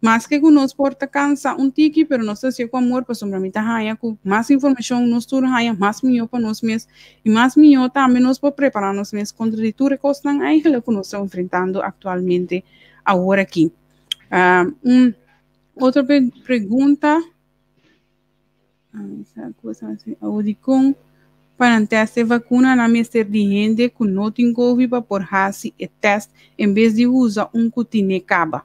Maske ku nos por ta kansa un tiki, pero nos ta hasié ku amor pasobra mi ta haña ku mas informashon nos tur haña, mas mihó pa nos mes i mas mihó tambe nos por prepará nos mes kontra di tur e kosnan eigenlijk ku nos ta enfrentando aktualmente awor aki. Un otro pregunta. Awor dikon pa nan tèst e vakuna nan mester di hende ku no tin covid pa por hasi e tèst en bes di usa un ku tine kaba?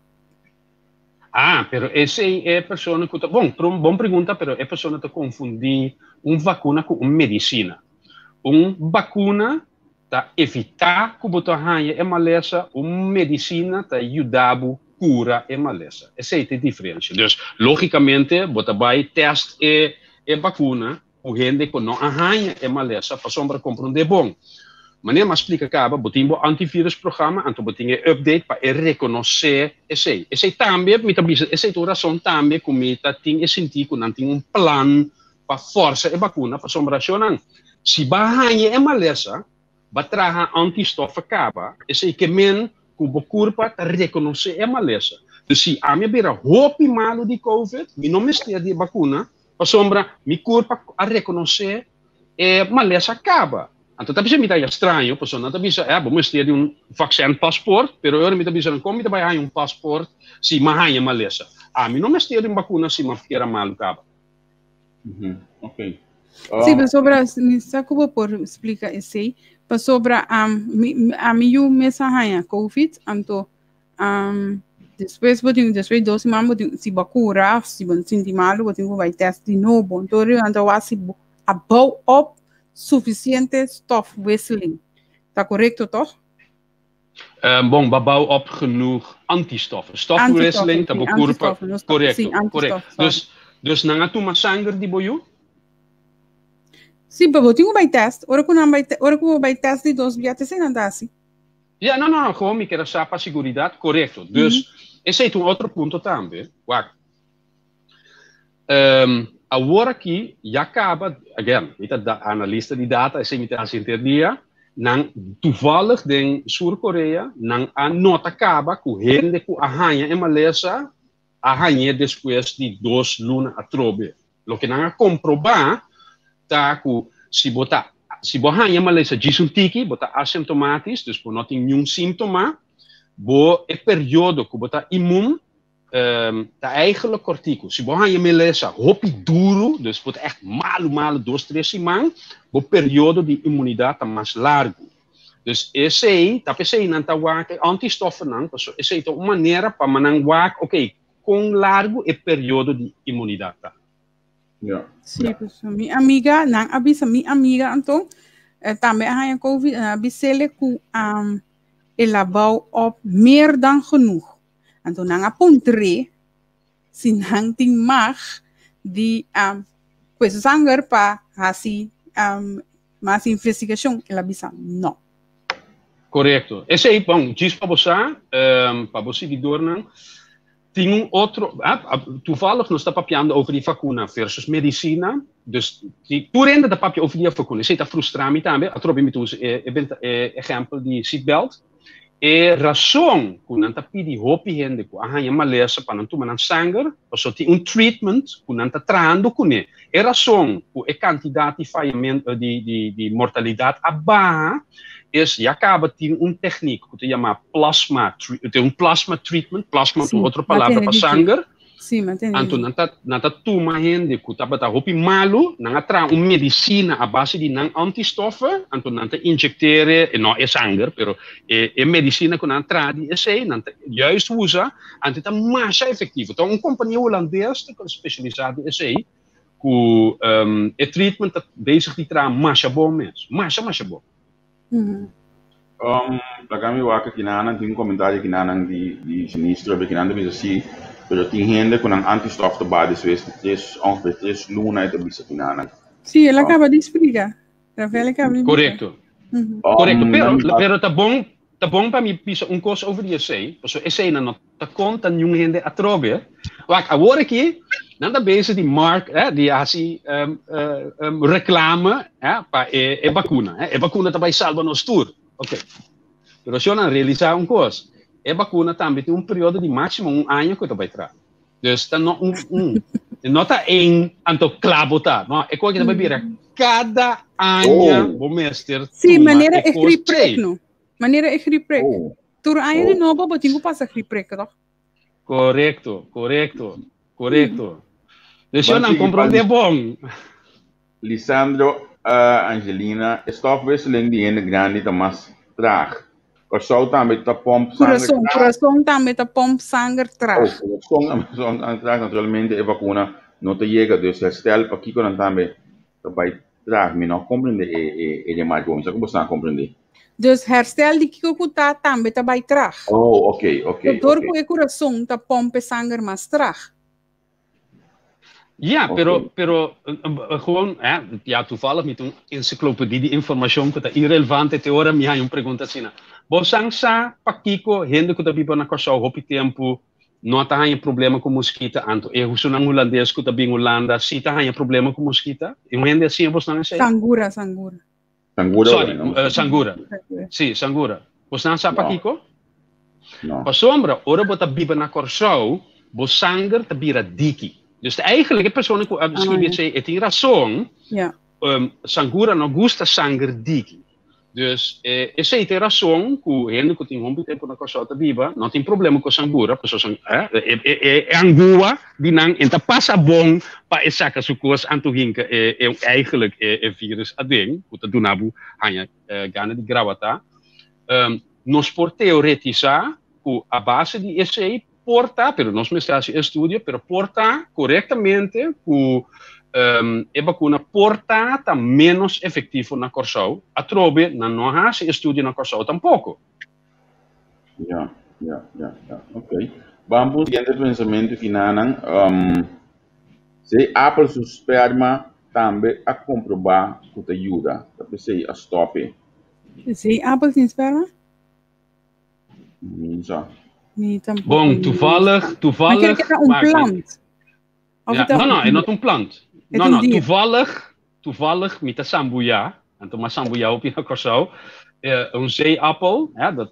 Ah, pero esei e persona ku ta, bon, bon pregunta, pero e persona ta konfundí un vakuna ku un medisina. Un bakuna ta evitá ku bo ta haña e malesa, un medisina ta yuda bo kura e malesa. Esei ta e diferensia. Dus, lógikamente bo ta bai tèst e e bakuna ku hende ku no a haña e malesa pasobra komprondé bon. Manera mi a splika kaba, bo tin bo antivirus programa, anto bo tin e update pa e rekonosé esei. Esei tambe mi ta bisa, esei ta un rason tambe ku mi ta tin e sintí ku nan tin un plan pa forsa e bakuna pasobra shownan si ba haña e malesa ba traha antistoffen kaba esei ke men ku bo kurpa ta rekonosé e malesa. Dus si ami a bira hopi malu di covid mi no mester di e bakuna pasobra mi kurpa a rekonosé e malesa kaba. Anto ta bisa mi ta haña straño pasobra nan ta bisa eh bo mester di un vaccin paspoort pero e ora mi ta bisa nan kon mi ta bai haña un paspoort si mi a haña malesa? Ami no mester di un bakuna si mi a keda malu kaba. Ok. Sí, pasobra mi sa ku bo por splika esei. Pasobra um, mi, ami yu mes a haña COVID, anto um, despues bo tin, despues 2 siman bo tin, si bo a kura of si bo sinti malu, bo tin ku bai test di nobo. Anto riba nan ta wak si bo a bou op sufisiente stofwisseling. Ta korekto, toch? Bon, bo a bou op genoeg antistoffen. Stofwisseling Antistoffen, ta sí, bo kurpa, antistoffen, no stof, sí, korekto, korekto. antistoffen, sorry. Dus nan a tuma sanger di bo yu? Sí, pero bo tin ku bai test. Ora ku nan bai, ora ku bo bai test di dos bia, esei nan ta hasi. Ja, no, no, no, gewoon mi kier a sa pa siguridat, korekto. Dus, esei ta un otro punto tambe. Wak. Awor aki ya kaba, again, mi ta analista di data, esei mi ta hasi henter dia, nan toevallig den Sur Korea, nan a nota kaba ku hende ku a haña e malesa a hañ'é despues di 2 luna atrobe. Loke nan a komprobá ta ku si bo ta si bo haña malesa djis un tiki, bo ta asymptomatisch, dus bo no tin niun síntoma, bo e periodo ku bo ta immuun ta eigenlijk kortiku. Si bo haña malesa hopi duru, dus bo ta ègt malu malu 2, 3 siman, bo periodo di inmunidat ta mas largu. Dus esei, ta p'esei nan ta wak e antistoffennan, pasobra esei ta un manera pa nan wak, oké, kon largu e periodo di inmunidat ta. Sí, pues, mi amiga, nan a bisa mi amiga anto, tambe a haña COVID, nan a bis'é ku el a bou op meer dan genoeg. Anto nan a puntr'é si nan tin mag di pues sanger pa hasi mas investigashon. El a bisa no. Korekto. Esei, bon, djis pa bo sa, pa bo siguidornan, tin un otro, ah, toevallig nos ta papiando over di vakuna versus medisina, dus tur hende ta papia over di e vakuna. Esei ta frustra mi tambe, atrobe mi ta usa e ehèmpel di seatbelt. E rason ku nan ta pidi hopi hende ku a haña malesa pa nan tuma nan sanger, pasobra tin un treatment ku nan ta trahando kuné. E rason ku e kantidat di fayamento, di mortalidat a baha, es ya kaba tin un teknik ku ta yama plasma, tin un plasma treatment, plasma ta un otro palabra pa sanger. Sí, m'a tende. Anto nan ta nan ta tuma hende ku tabata hopi malu, nan a traha un medisina a base di nan antistoffen, anto nan ta injecteer, no e sanger, pero e e medisina ku nan a traha di esei, nan ta juist usa, anto e ta masha efectivo. Ta un kompania hulandes ta spesialisá den esei, ku e treatment ta bezig di traha masha bon mes, masha masha bon. Laga mi wak kinanan tin un komentario kinanan di di sinistro be kinan ta bisa si pero tin hende ku nan antistof ta baha despues di tres ongeveer tres luna e ta bisa kinanan. Sí, el a kaba di splika. Rafael a kaba di bisa. Korekto. Korekto, pero pero ta bon ta bon pa mi bisa un kos over di esei, pasobra eseinan no ta konta niun hende atrobe. Wak, awor aki nan ta bezig di mark, eh, di hasi um, um, reclame eh, pa e, e bakuna. Eh. E bakuna ta bai salba nos tur. Ok. Pero si nan realisa un kos, e bakuna tambe tin un periodo di máximo un aña ku ta bai tra. Dus ta no un, un no ta één anto klabo ta. No, e kos ta bai bira kada aña Oh. bo mester Sí, tuma manera e e kos griepprik, ei. no. Manera e griepprik. Oh. Tur aña di nobo bo tin ku pasa griepprik, toch? Korekto, korekto, korekto. Dus Ban yo nan sigui komprondé pa bon. Lisandro Angelina, e stofwisseling di hende grandi ta mas traag. Kòrsou tambe ta pomp sanger Kurason, traag. kurason tambe ta pomp sanger traag. Oh, kurason tambe ta pomp sanger traag. Naturalmente e vakuna no ta yega, dus herstel pakiko nan tambe ta bai traag. Mi no a komprendé e e e remarke bo. Mi sa ku boso a komprendé. Dus herstel di kiko ku ta tambe ta bai traag. Oh, oké, oké, Dor oké. ku e kurason ta pomp e sanger mas traag. Ja, Oké. pero, pero gewoon, hè, ja, toevallig met un encyclopedie di informacion ku ta irrelevante te ora mi haña un pregunta asina. Bo san sa pakiko hende ku ta biba na Kòrsou hopi tempu no ta haña problema ku muskita, anto e husunan hulandes ku ta bin Hulanda si ta haña problema ku muskita? E un hende a siña bosnan esei? Sangura, sangura. Sangura Sorry, bueno. sangura. Sí, sangura. Bosnan sa No. pakiko? No. Pasobra ora bo ta biba na Kòrsou, bo sanger ta bira diki. Dus eigenlijk e persona ku a Ah, skibi ja. esei, e tin rason, Ja. sangura no gusta sanger diki. Dus esei ta e rason ku hende ku tin hopi tempu na Kòrsou ta biba, no tin problema ku sangura, pasobra e angua di nan e ta pasa bon pa e saka su kos anto hinka e eigenlijk e virus aden ku ta duna bo haña gana di grawatá. Nos por teoretisá ku a base di esei por ta, pero nos mester hasi estudio, pero por ta korektamente ku e bakuna por ta ta ménos efektivo na Kòrsou. Atrobe nan no a hasi estudio na Kòrsou tampoko. Ya, ya, ya, ya. Ok. Ban pa un siguiente pensamentu kinanan. Si Apple su sperma tambe a komprobá ku ta yuda, ta p'esei a stòp e. Si Apple tin sperma? Mi sa. Mi tampoco. Bon, toevallig, Maar toevallig. kere ta un maar- plant. Of Ja, ta no, un no, e dier? no ta un plant. Het No, een no, dier. toevallig, toevallig, mi ta sambuya, anto m'a sambuya hopi na Kòrsou, un zeeappel, hè, dat,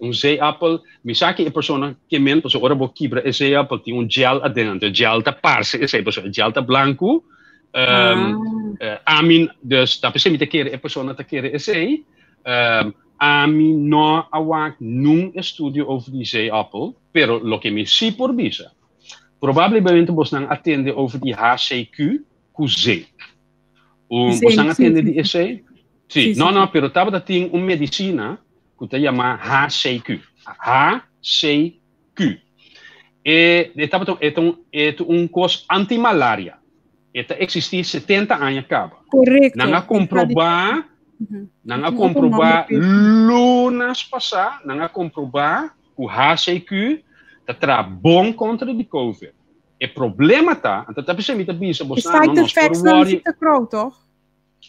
un zeeappel, mi sa ki e persona ke men, pasobra ora bo kibra e zeeappel tin un gel aden, anto e gel ta parse esei, pasobra e gel ta blanku, ami, dus ta p'esei mi ta kere e persona ta kere esei, Ami no a wak nun estudio over di zeeappel, pero loke mi si por bisa, probablemente bosnan a tende over di HCQ ku zinc. Un, Zinc, bosnan a sí, tende sí, di sí. esei? Sí, Sí, sí, no, no, sí. pero tabata tin un medicina ku ta yama HCQ. HCQ. E, e tabata, e ta un, e ta un kos antimalaria. E ta eksistí 70 aña kaba. Korekto. Nan a komprobá, nan a Tin otro komprobá nomber p'e. lunas pasá, nan a komprobá ku HCQ ta traha bon kontra di Covid. E problema ta, anto ta p'esei mi ta bisa E bosnan, no, side nos por effects nan wòri. si ta krou, toch?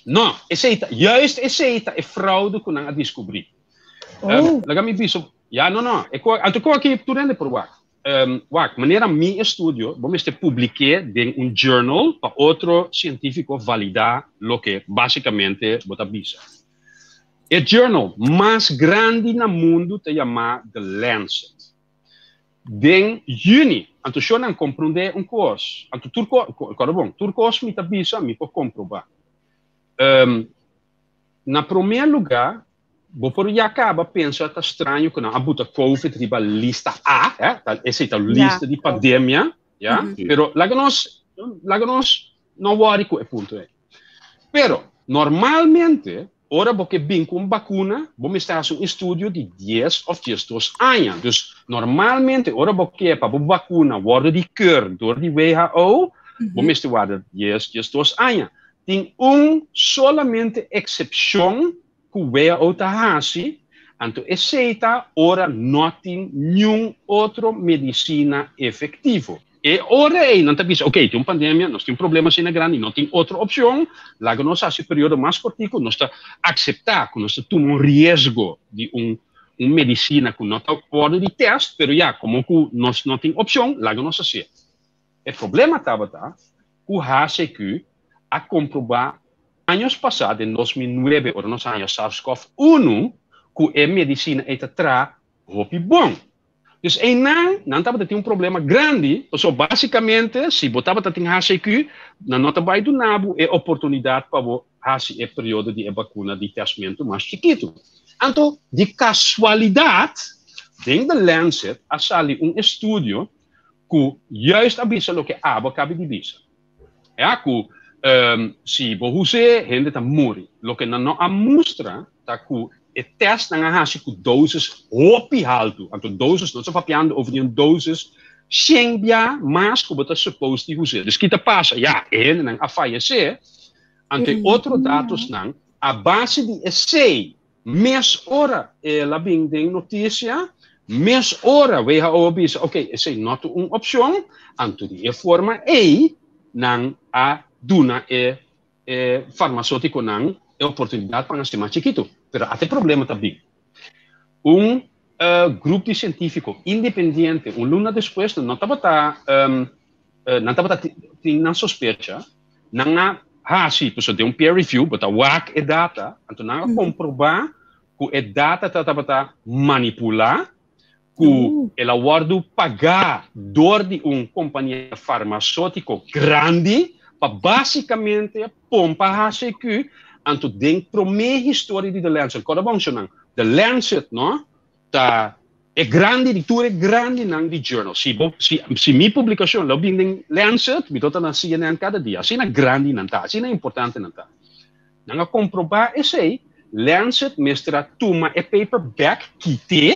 No, esei ta, juist esei ta e fraude ku nan a diskubrí. Oh. Laga mi bisa, ya, no, no, e ko, anto ko aki tur hende por wak. Wak, manera mi estudio, bo mester publik'é den un journal pa otro sientífiko validá loke básikamente bo ta bisa. E journal mas grandi na mundu ta yamá The Lancet. Den yüni, anto shor nan komprondé un kos, anto tur kos, kòrda bon, tur kos mi ta bisa mi por komprobá. Na promé lugá, Bo por ya caba pensa ta straño cu nan a buta Covid riba lista A, eh, ta, esey ta Ja, lista di klopt. pandemia. Ya? Pero laga nos no worry ku e punto ei. Pero normalmente, ora bo ke bin ku un vakuna, bo mester hasi un estudio di 10 òf 12 aña. Dus normalmente, ora bo ke pa bo vakuna wòrdu di keur dor di WHO, bo mester warda 10, 12 aña. Tin un solamente eksepshon ku WHO ta hasi, anto esei ta ora no tin ningun otro medisina efektivo. E ora ei nan ta bisa, ok, tin un pandemia, nos tin un problema asina grandi, no tin otro opshon, laga nos hasi periodo mas kortiku, nos ta aseptá ku nos ta tuma un riesgo di un medisina ku no ta wòrdu di test, pero ya, komo ku nos no tin opshon, laga nos hasi. E problema tabata ku HCQ a komprobá años pasá, den 2009, ora nos haña SARS-CoV-1, ku e medisina ei ta traha hopi bon. Dus einan, nan tabata tin un problema grandi, pasobra básikamente, si bo tabata tin HCQ, nan no ta bai duna bo e oportunidat pa bo hasi e periodo di e bakuna di testmentu mas chikitu. Anto, di kasualidat, den The Lancet a sali un estudio ku juist a bisa loke abo a kaba di bisa. Ya ku si bo hus'é, hende ta muri. Loke nan no a mustra ta ku e test nan a hasi ku dosis hopi haltu. Anto dosis, nos ta papiando over di un dosis 100 bia mas ku bo ta supposed di hus'é. Dus ki ta pasa? Ya, e hendenan a fayesé. Anto e otro datosnan, a base di esei, mes ora el a bin den notisia, mes ora WHO a bisa, ok, esei no ta un opshon, anto di e forma ei nan a duna e e farmaseutikonan e oportunidat pa nan hasi mas chikitu. Pero ata e problema ta bin. Un grup di sientífiko independiente un luna despues nan no tabata nan tabata tin nan sospecha, nan a hasi, pasobra den un peer review bo ta wak e data, anto nan a komprobá ku e data ta tabata manipulá, ku el a wòrdu pagá dor di un kompania farmasótiko grandi pa básikamente pompa HCQ, anto den promé historia di The Lancet, kòrda bon shownan, The Lancet no ta e grandi di tur e grandinan di journal. Si bo si si mi publikashon lo bin den Lancet, mi lo ta na CNN kada dia. Asina grandi nan ta, asina importante nan ta. Nan a komprobá esei, Lancet mester a tuma e paper bèk, kit'é,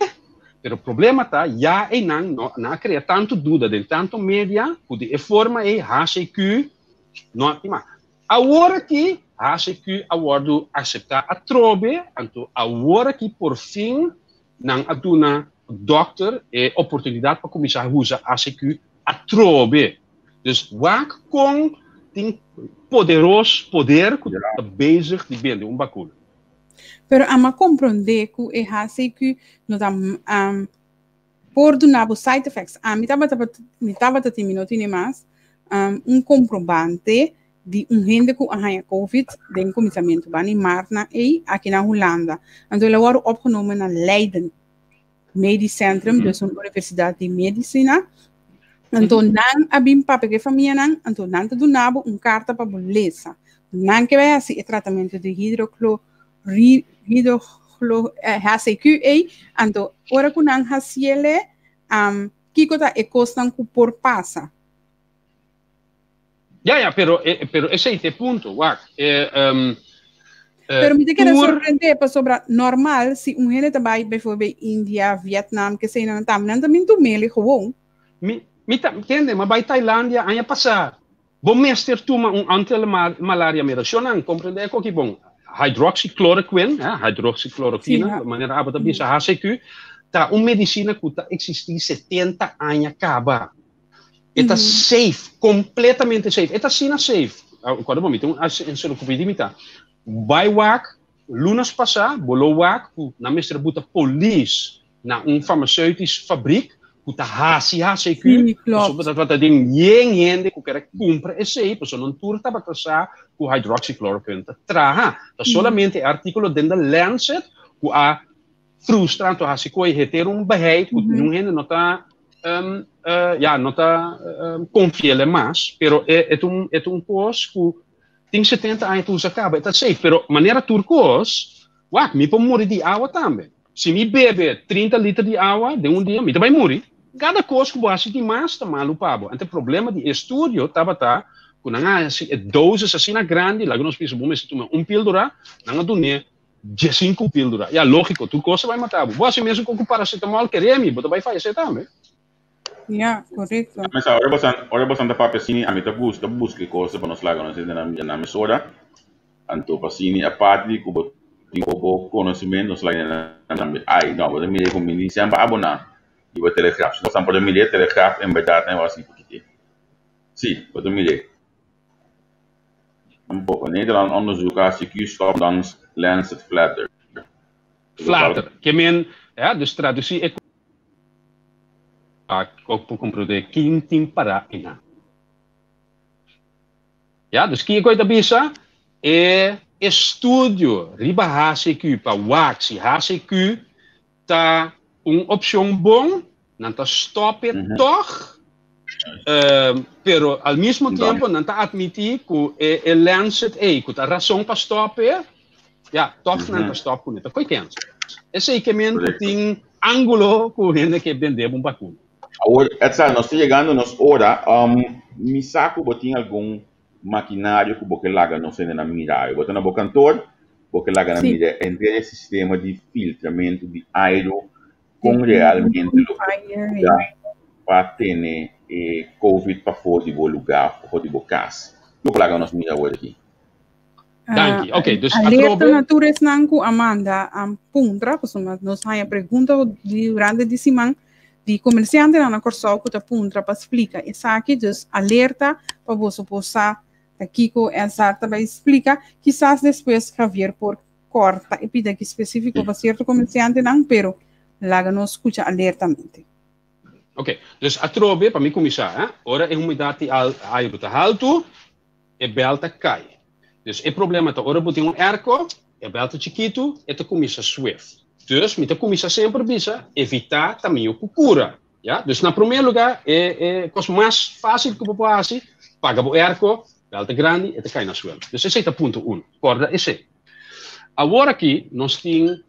pero problema ta ya einan no nan a krea tantu duda den tantu media ku di e forma ei HCQ no a tima. Awor aki HCQ a wòrdu aseptá atrobe, anto awor aki por fin nan a duna dòkter e oportunidat pa kuminsá usa HCQ atrobe. Dus wak kon tin poderos poder ku ta bezig di bende un bakuna. Pero ami a komprondé ku e HCQ no ta um, por duna bo side effects. Ami tabata mi tabata tin mi no tine mas un komprobante di un hende ku a haña COVID den kuminsamentu bani maart na ei aki na Hulanda. Anto el a wòrdu opgenomen na Leiden Medisch Centrum, dus un universidat di medisina. Anto nan a bin papia ku e famianan, anto nan ta duna bo un karta pa bo lesa. Nan ke bai hasi e tratamentu di hidroclo hidroclo HCQ ei, anto ora ku nan hasiele, kiko ta e kosnan ku por pasa? Ya, pero esei ta e punto, wak. Pero mi ta keda sorprendé pasobra normal si un hende ta bai bijvoorbeeld India, Vietnam, ke sei nan tambe, nan ta bin tum'el gewoon. Mi ta, tende, mi a bai Tailandia aña pasá. Bo mester tuma un anti-malaria medashonnan, komprendé koki bon. Hydroxychloroquine, hydroxychloroquine, manera abo ta bisa HCQ, ta un medisina ku ta eksistí 70 aña kaba. E ta safe, kompletamente safe. E ta asina safe. Kòrda bo, mi tin un enseklopedi mi ta. Bai wak, lunas pasá, bo lo wak ku nan mester buta polis na un farmaceutisch fabriek ku ta hasi HCQ, pasobra tabata tin yen hende ku kere kumpra esei, pasobra nan tur tabata sa ku hydroxychloroquine ta traha. Ta solamente e artíkulo den The Lancet ku a frustra anto hasi ku e henter un beheit ku niun hende no ta ya no ta konfi'el mas, pero e ta un e ta un kos ku tin 70 aña ta usa kaba, e ta safe, pero manera tur kos, wak mi por muri di awa tambe. Si mi bebe 30 liter di awa den un dia, mi ta bai muri. Kada kos ku bo hasi di mas ta malu pa bo. Anto e problema di e estudio tabata ku nan a hasi e doses asina grandi, laga nos bisa bo mester tuma un píldora, nan a dun'é diesinku píldora. Ya, lógiko, tur kos ta bai mata bo. Bo hasi mesun ku paracetamol, kere mi, bo ta bai fayesé tambe. Ya, korekto. Mesa, ora bosan, ora bosan ta papia asini, ami ta gusta buska e kos pa nos laga nos hende nan mira nan mesora. Anto pa asini, aparte di ku bo tin bo konosementu, nos laga hende nan tambe. Ai, no, bo ta mira ku mi ni semper aboná riba Telegraaf. Si bosan por a mira Telegraaf, en bèrdat nan e wak asini pokit'é. Sí, bo ta mir'é. Un poko. Nederland onderzoek HCQ stop ondanks Lancet Flatter. Flatter, ke men, ja, dus tradusí e Ak por komprondé kin tin pará einan. Ja, dus kiko e ta bisa? E estudio riba HCQ pa wak si HCQ ta un opshon bon, nan ta stòp e tòg, pero al mismo tiempo nan ta atmití ku e Lancet ei ku ta rason pa stòp e, Ja, toch nan ta stop kuné. Ta koi kens. Esei ke men ku tin ángulo ku hende ke bende bo un bakuna. Awor, Edsel, nos ta yegando nos ora. Mi sa ku bo tin algun makinario ku bo ke laga nos hendenan mira awe. Bo ta na bo kantor, bo ke laga nan mira henter e sistema di filtramentu di airu kon realmente lo por yuda pa tene e covid pafó di bo lugá, pafó di bo kas. Bo por laga nos mira awor aki. Danki. Ok, dus Alerta atrobe. na tur esnan ku a manda a puntra, pasobra nos haña pregunta durante di siman di komersiantenan na Kòrsou ku ta puntra pa splika esaki. Dus alerta pa boso por sa ta kiko Elzar ta bai splika. Kisas despues Javier por kòrta e pida aki spesífiko pa sierto komersiantenan, pero laga nos skucha alertamente. Ok, dus atrobe pa mi kuminsá, eh, ora e humidat di airu ta haltu, e bel ta kai. Dus e problema ta ora bo tin un airco, e bel ta chikitu, e ta kuminsá swift. Dus mi ta kuminsá semper bisa, evitá ta mihó ku kura. Ya? Dus na promé lugá, e e kos mas fásil ku bo por hasi, paga bo airco, bel ta grandi, e ta kai na suelo. Dus esei ta punto uno. Kòrda esei. Awor aki nos tin,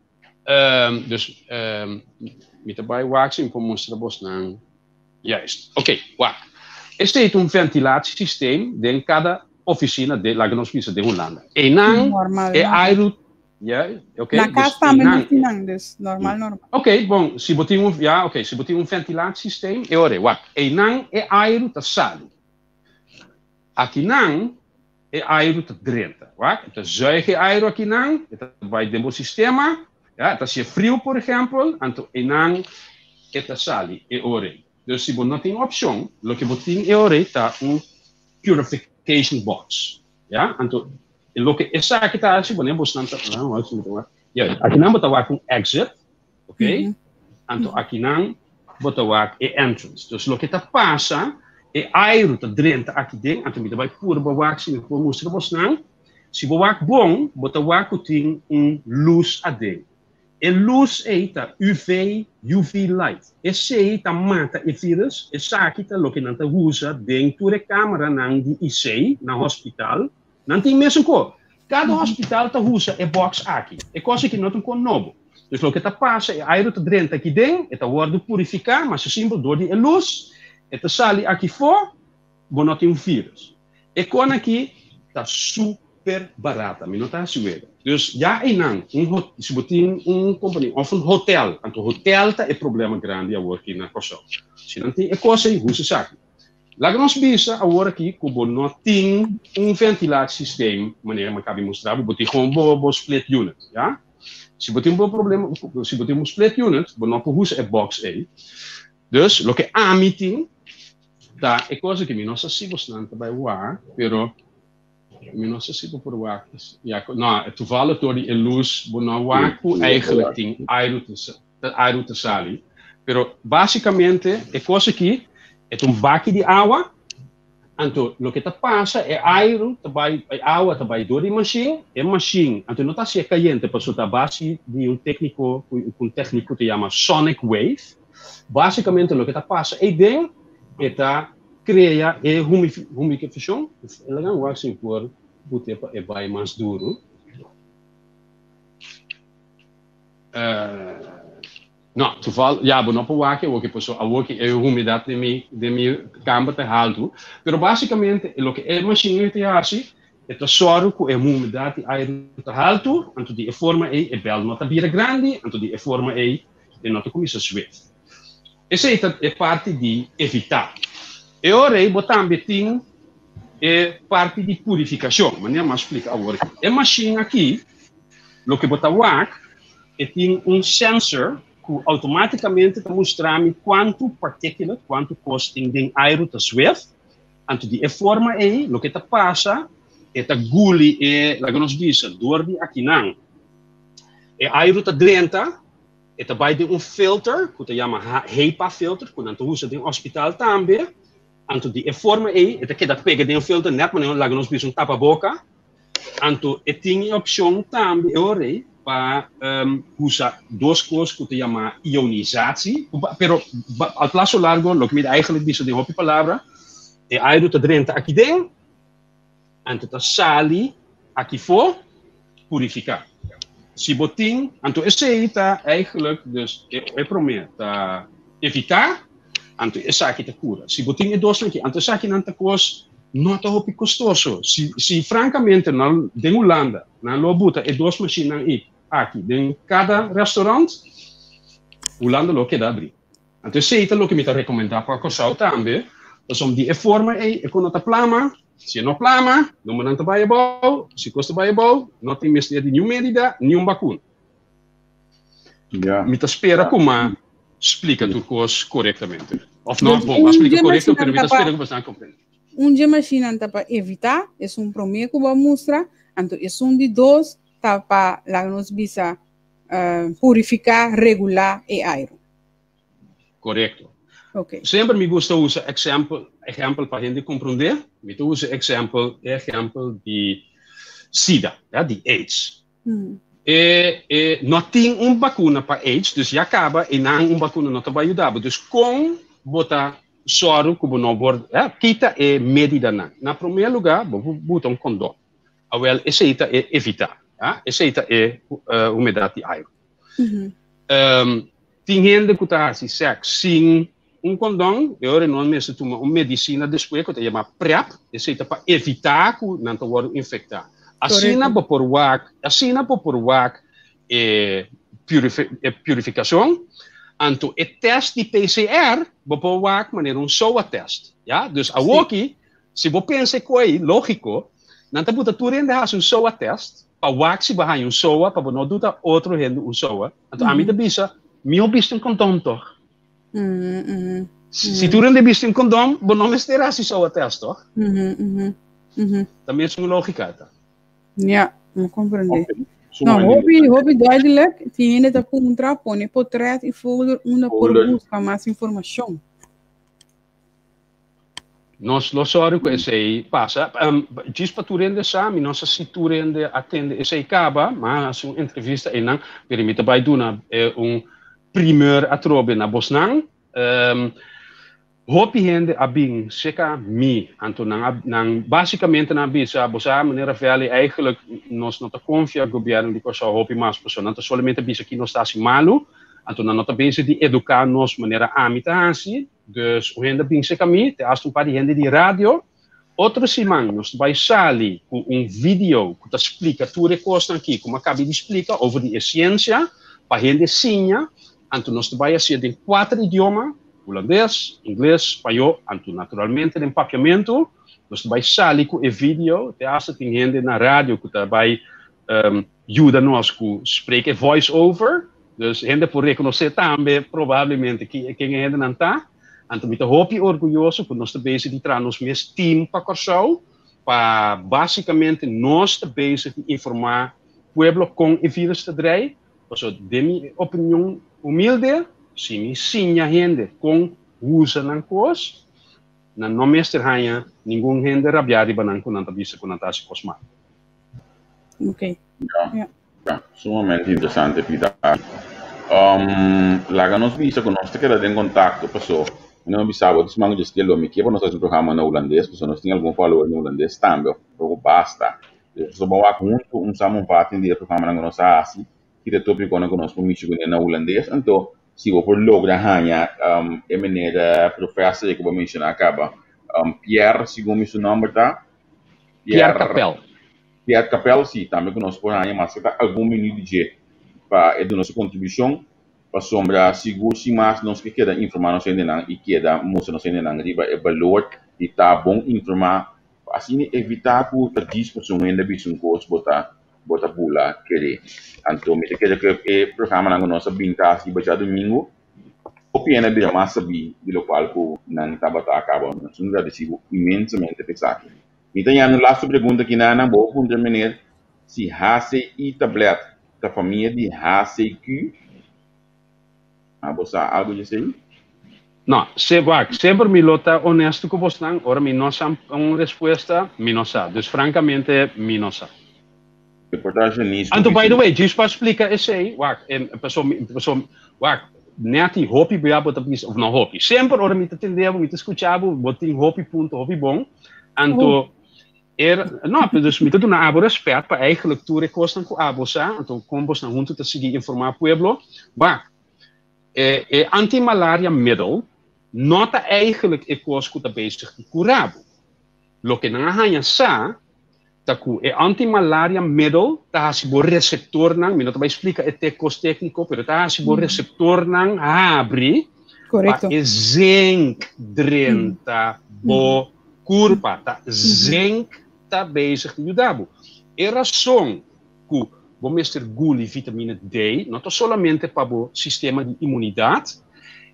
dus mi ta bai wak si mi por mustra bosnan. Juist. Oké, wak. Esei ta un ventilatiesysteem den kada oficina, de, laga nos bisa den Hulanda. Einan Normal, e normal. airu, ja, oké, Na dus kas tambe einan nos tin nan, dus normal, normal. Oké, bon, si bo tin un, ja, oké, si bo tin un ventilatiesysteem, e ora, wak, einan e airu ta sali. Akinan e airu ta drenta, wak, e ta zuig e airu akinan, e ta bai den bo sistema, ja, e ta hacié friu, por ehempel, anto einan e ta sali e ora ei. Dus si bo no tin opcion, loke bo tin e ora ei ta un purification box, ja, anto loke esaki ta haci, bo bosnan ta, ja, akinan bo ta wak un exit, ok, anto akinan bo ta wak e entrance. Dus loke ta pasa, e airu ta drenta aki den, anto mi ta bai purba wak si mi por mustra bosnan. Si bo wak bon, bo ta wak ku tin un lus aden. E lus ei ta UV, UV light. Esei ta mata e virus, esaki ta loke nan ta usa den tur e kameranan di IC na hospital. Nan tin mesun ko. Kada hospital ta usa e box aki. E kos aki no ta un kon nobo. Dus loke ta pasa, e airu ta drenta aki den, e ta wòrdu purifiká, masha simpel, dor di e lus, e ta sali aki fo, bo no tin un virus. E kon aki ta super barata, mi no ta hasi wega. Dus ya einan, un ho, si bo tin un kompania òf un hotel, anto hotel ta e problema grandi awor aki na Kòrsou. Si nan tin e kos ei, husa esaki. Laga nos bisa awor aki ku bo no tin un ventilatiesysteem manera mi a kabi mustra bo, bo tin gewoon bo bo split unit, ya. Si bo tin bo problema, si bo tin un split unit, bo no por usa e box ei. Dus loke ami tin ta e kos aki, mi no sa si bosnan ta bai wak, pero mi no sa si bo por wak, ya, no, toevallig door di e luz bo no wak ku eigenlijk tin airu ta airu ta sali. Pero básicamente e kos aki e ta un baki di awa, anto loke ta pasa e airu ta bai, e awa ta bai dor di mashin, e mashin anto no ta hasié kayente pasobra ta a base di un tékniko ku un tékniko ta yama sonic wave. Básicamente loke ta pasa eiden e ta krea e humifikashon, laga mi wak si mi por put'é pa e bai mas duru. No, toeval, ja, bo no por wak awor paso awor e humedat den mi kamber ta haltu. Pero básikamente, loke e machine ta hasi, e ta sòru ku e humedat di airu ta haltu, anto di e forma ei, e bel no ta bira grandi, anto di e forma ei, e no ta kuminsá zweef. Esei ta e parti di evitá. E ora ei, bo tambe tin e parti di purifikashon. Manera m'a splika awor. E machine aki, loke bo ta wak, e tin un sensor ku outomátikamente ta mustra mi kuantu particulate, kuantu kos tin den airu ta zweef. Anto di e forma ei, loke ta pasa, e ta guli e, laga nos bisa, dor di akinan. E airu ta drenta, e ta bai den un filter, ku ta yama HEPA filter, ku nan ta usa den hospital tambe. Anto di e forma ei, e ta keda pega den filter, net manera laga nos bisa un tapaboka. Anto e tin opshon tambe e ora ei pa usa dos kos ku ta yama ionisatie, pero al plazo largo, loke mi eigenlijk bisa den hopi palabra, e airu ta drenta aki den, anto ta sali aki for, purifiká. Si bo tin, anto esei ta eigenlijk, dus e promé ta evitá, anto esaki ta kura. Si bo tin e dos aki, anto esakinan ta kos no ta hopi kostoso. Si frankamente nan den Hulanda, nan lo buta e dos machinenan ei aki den kada restaurant, Hulanda lo keda abrí. Anto esei ta loke mi ta rekomendá pa Kòrsou tambe, pasobra di e forma ei e ku no ta plama, si e no plama, numbernan ta bai abou, si kos ta bai abou, no tin mester di niun medida, niun bakuna. Mi ta spera ku m'a splika tur kos korektamente. Òf no, bon, m'a splika korekto, pero mi ta spera ku boso komprendé. Un dje mashinnan ta pa evitá, esun promé ku bo a mustra, anto esun di dos ta pa, laga nos bisa, purifiká, regulá e airu. Korekto. Okay. Semper mi gusta usa ehèmpel pa hende komprondé. Mi ta usa ehèmpel di SIDA, ja, di AIDS. E no tin un bakuna pa AIDS, dus ya kaba e nan un bakuna no ta bai yuda bo. Dus kon bo ta sòru ku bo no por, ja, kita e medidanan? Na promé lugá, bo por buta un kondon. Awèl, esei ta e evitá, ja, esei ta e humedat di airu. Tin hende ku ta hasi sèks sin un kondon, e ora nan mester tuma un medisina despues ku ta yama PrEP, esei ta pa evitá ku nan ta wòrdu infektá. Asina bo por wak, asina bo por wak e purifikashon, anto e tèst di PCR bo por wak manera un SOA tèst, ya. Dus awoki, si bo pensa e koi lógiko, nan ta buta tur hende hasi un SOA tèst pa wak si bo haña un SOA pa bo no duta otro hende un SOA. Anto ami ta bisa, mihó bisti un kondon tòg. Si tur hende bisti un kondon, bo no mester hasi SOA tèst tòg? Ta mesun lógika ta. Ja, mi komprendé. No, hopi, hopi duidelijk. Tin hende ta puntra, pone potret i folder unda por buska mas informashon. Nos lo sòru ku esei pasa. Djis pa tur hende sa, mi no sa si tur hende a tende esei kaba, mi a hasi un entrevista einan, pero mi ta bai duna un primeur atrobe na bosnan. Hopi hende a bin serka mi, anto nan a, nan básikamente nan a bisa, bo sa, meneer Ravelli, eigenlijk nos no ta konfia gobièrnu di Kòrsou hopi mas, pasobra nan ta solamente bisa ki nos ta hasi malu, anto nan no ta bezig di eduká nos manera ami ta hasi. Dus un hende a bin serka mi, te hasta un par di hende di radio. Otro siman nos ta bai sali ku un video ku ta splika tur e kosnan aki ku mi a kabi di splika over di e siensia pa hende siña. Anto nos ta bai hasié den kuater idioma, hulandes, ingles, spañó, anto naturalmente den papiamentu. Nos ta bai sali ku e video, te hasta tin hende na radio ku ta bai yuda nos ku spreek e voice over. Dus hende por rekonosé tambe probablemente ken e hendenan ta. Anto mi ta hopi orguyoso ku nos ta bezig di traha nos mes team pa Kòrsou, pa básikamente nos ta bezig di informá pueblo kon e vírus ta drei. Pasobra den mi opinion humilde, si mi siña hende kon usa nan kos, nan no mester haña ningun hende rabiá riba nan ku nan ta bisa ku nan ta hasi kos mal. Okay. Ja. Ja, sumamente interesante, Pita. Laga nos bisa ku nos ta keda den kontakto paso mi no bisa bo disman ku dje lo mi ke pa nos hasi un programa na hulandes paso nos tin algun follower na hulandes tambe of basta. Nos ta wak huntu un samenvatting di e programanan ku nos a hasi, kita topikonan ku nos por mishi kuné na hulandes. Anto. Si bo por logra haña e meneer professor ei ku bo a menshoná kaba, Pierre, segun mi su nòmber ta? Pierre Capel. Pierre Capel, si, tambe ku nos por haña maske ta algun minüt di dje pa e duna su kontribushon, pasobra sigur sin mas nos ke keda informá nos hendenan i keda mustra nos hendenan riba e balor di ta bon informá pa asina evitá ku ta djis pasobra un hende a bisa un kos bo ta bo ta bula kere. Anto mi ta kere ku e programanan ku nos a bin ta hasi djadumingu hopi hende a bira mas sabí di lokual ku nan tabata a kaba. Nos ta gradisí bo inmensamente pa esaki. Mi ta yanda un lastu pregunta aki nan, bo a puntra meneer si HCI tablet ta famia di HCQ? Abo sa algu di esei? No, se, wak, semper mi lo ta honesto ku bosnan, ora mi no sa un respuesta, mi no sa. Dus frankamente, mi no sa. Reportaje nis Anto, by the way, djis pa splika esei, wak, en, paso, paso, wak, neti hopi bia bo ta bisa, of no hopi, semper ora mi ta tende bo, mi ta skucha bo, bo tin hopi punto, hopi bon, anto, Er, no, dus mi ta duna abo respet pa eigenlijk tur e kosnan ku abo sa, anto kon bosnan huntu ta sigui informá pueblo. Wak, e, e antimalaria middel no ta eigenlijk e kos ku ta bezig di kura bo. Loke nan a haña sa ta ku e antimalaria middel ta hasi bo receptornan, mi no ta bai splika e te kos tékniko, pero ta hasi bo receptornan habri pa e zinc drenta bo Kurpa ta zinc ta bezig di yuda bo. E rason ku bo mester guli vitamina D no ta solamente pa bo sistema di imunidat,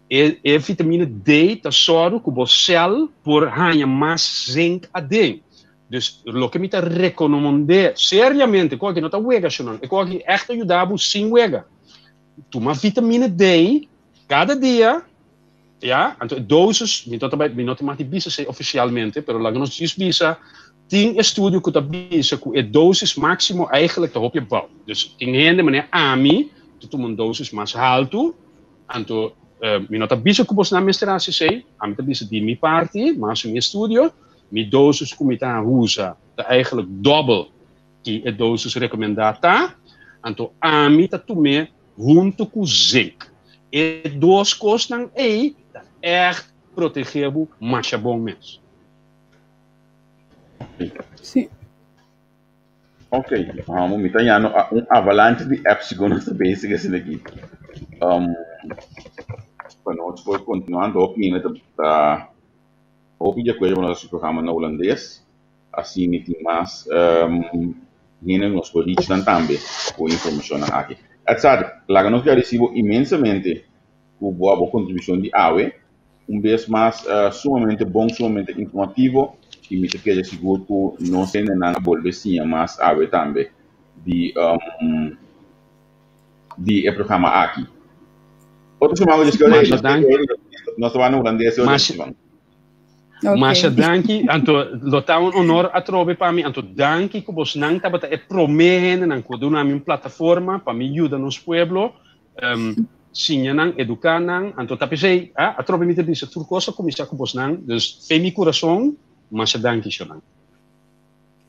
e e vitamina D ta sòru ku bo sèl por haña mas zinc aden. Dus loke mi ta rekonomond'é seriamente, ku aki no ta wega shonnan, e ku aki ègt ta yuda bo sin wega. Tuma vitamina D kada dia. Ya, anto e dosis, mi no ta bai, mi no ta mag di bisa esei ofisialmente, pero laga nos djis bisa, tin estudio ku ta bisa ku e dosis máksimo eigenlijk ta hopi abou. Dus tin hende manera ami ta tuma un dosis mas haltu, anto mi no ta bisa ku bosnan mester hasi esei, ami ta bisa di mi parti, mas mi estudio, mi dosis ku mi ta usa ta eigenlijk dòbel ki e dosis rekomendá ta, anto ami ta tum'é huntu ku zink. E dos kosnan ei ta ègt protegé bo masha bon mes. Sí. Ok, um, mi ta yano un avalanche di apps segun nos ta bezig asina aki. Um, pa nos por continuando hopi hende ta, ta hopi di acuerdo cu nos programa na holandes. Asina tin mas hende nos por reach nan tambe ku e informashonnan aki. Edzard, laga nos gradisi bo inmensamente ku bo a bo kontribushon di awe. Un bes mas sumamente bon, sumamente informativo i mi ta kere sigur ku nos hendenan a bolbe siña mas awe tambe di di e programa aki. Otro siman nos ta bai na hulandes otro siman. Okay. Masha danki, anto lo ta un honor atrobe pa mi, anto danki ku bosnan tabata e promé hendenan ku a duna mi un plataforma pa mi yuda nos pueblo, um, siña nan, eduká nan, anto ta p'esei, ah, atrobe mi ta bisa tur kos a kuminsá ku bosnan, dus fe mi kurason, masha danki shonnan.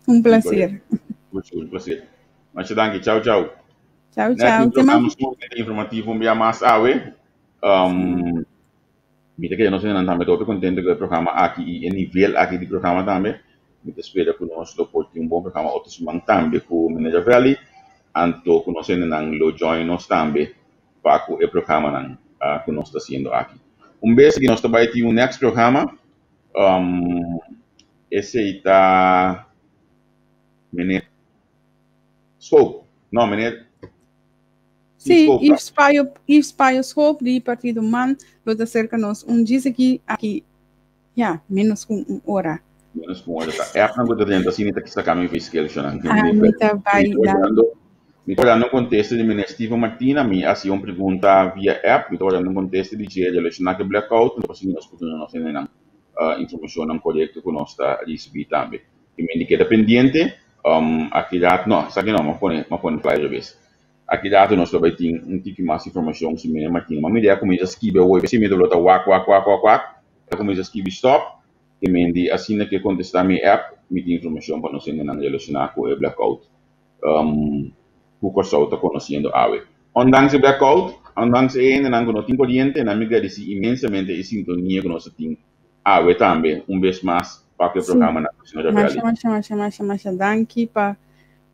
Un placer. Un placer. Masha danki, chau chau. Chau chau. Net un programa sumamente informativo un bia mas awe. Um, Mi ta kere nos hendenan tambe ta hopi kontento ku e programa aki i e nivel aki di programa tambe. Mi ta spera ku nos lo por tin un bon programa otro siman tambe ku Meneer Ravelli, anto ku nos hendenan lo join nos tambe pa ku e programanan ku nos ta hasiendo aki. Un bes aki nos ta bai tin un next programa, esei ta Meneer Schoop, no Meneer. Sí, Yves Payo, Yves Payo Schoop di Partido Man lo ta cerca nos un djis aki, aki, ja, menos ku un ora. Menos ku un ora. Ta app nan ku ta drenta asina ta saka mi fiskel shonan. Ah, mi ta bai da. Mi ta wardando un kontesta di meneer Steven Martina, mi a hasi un pregunta via app, mi ta wardando un kontesta di dje relashoná ku e blackout, anto asina nos por duna nos hendenan informashonnan korekto ku nos ta risibí tambe. I mi keda pendiente, aki rat, no, esaki no, mi a pone, mi a pone flyer robes. Aki rato nos lo bai tin un tiki mas informacion si Meneer Martina. Ma mi a cuminsa skibi awor, si mi lo ta wak wak wak wak wak, a cuminsa skibi stop, ke men di asina ke contesta mi app, mi tin informacion pa nos hendenan relaciona cu e blackout ku Corsou ta conociendo awe. Ondanks e blackout, Ondanks e hendenan ku no tin koriente, nan mi gradisí inmensamente e sintonia ku nos a tin awe tambe un bes mas pa ku e programa na Señora Masha, Valley. masha, masha, masha, masha danki pa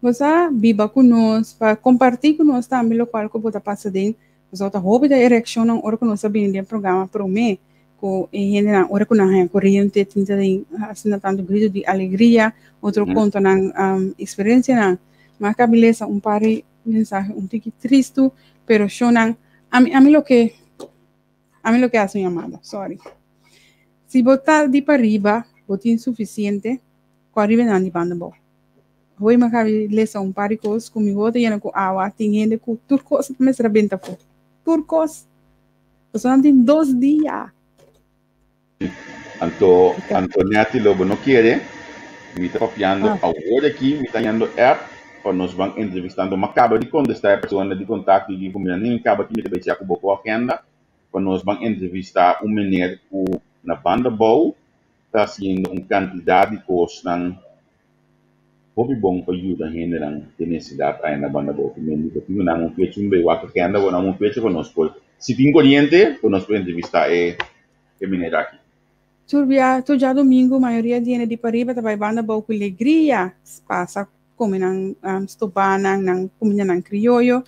bo sa biba ku nos, pa kompartí ku nos tambe lokual ku bo ta pasa den. Pasobra ta hopi ta e reakshonnan ora ku nos a bini den programa promé ku e hendenan ora ku nan haña koriente tin ta den asina tantu gritu di alegria, otro konta nan eksperensianan. Mas kabilesa un par di mensahe un tiki tristu, pero shonnan ami ami loke ami loke hasi un yamada, sorry. Si bo ta di pariba bo tin sufisiente ku ariba nan di banda abou. Hoy mi a kabi lesa un par di kos ku mi hopi ta yena ku awa, tin hende ku tur kos mester a benta afó, tur kos. Pasobra nan tin dos dia. Anto Antonetti lo bo no kere, mi ta papiando awor aki, mi ta hañando app pa nos ban entrevistando. M'a kaba di kontestá e persona di kontakto i di ku mi a nin kaba ki mi ta bai chèk ku bo ku agenda pa nos ban entrevistá un meneer ku na banda bou ta hasiendo un kantidat di kosnan hopi bon pa yuda hendenan den nesesidat aya na banda bou. Mi ta tin ku nan un fecha un bai wak agenda ku nan un fecha pa nos por si tin koriente pa nos por entrevistá e e meneer aki. Tur bia, tur djadumingu mayoria di hende di pariba ta bai banda bou ku legria pasa kome nan stobanan, nan kumindanan krioyo.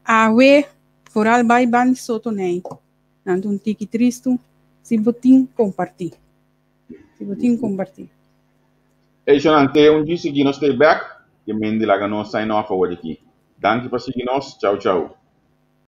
Awe foral bai banda di soto nei. Nan ta un tiki tristu. Si bo tin, kompartí. Si bo tin, kompartí. Ey shonnan, te un dje sigui nos stay back. Ke men di laga nos sign off awor aki. Danki pa sigui nos. Chau chau.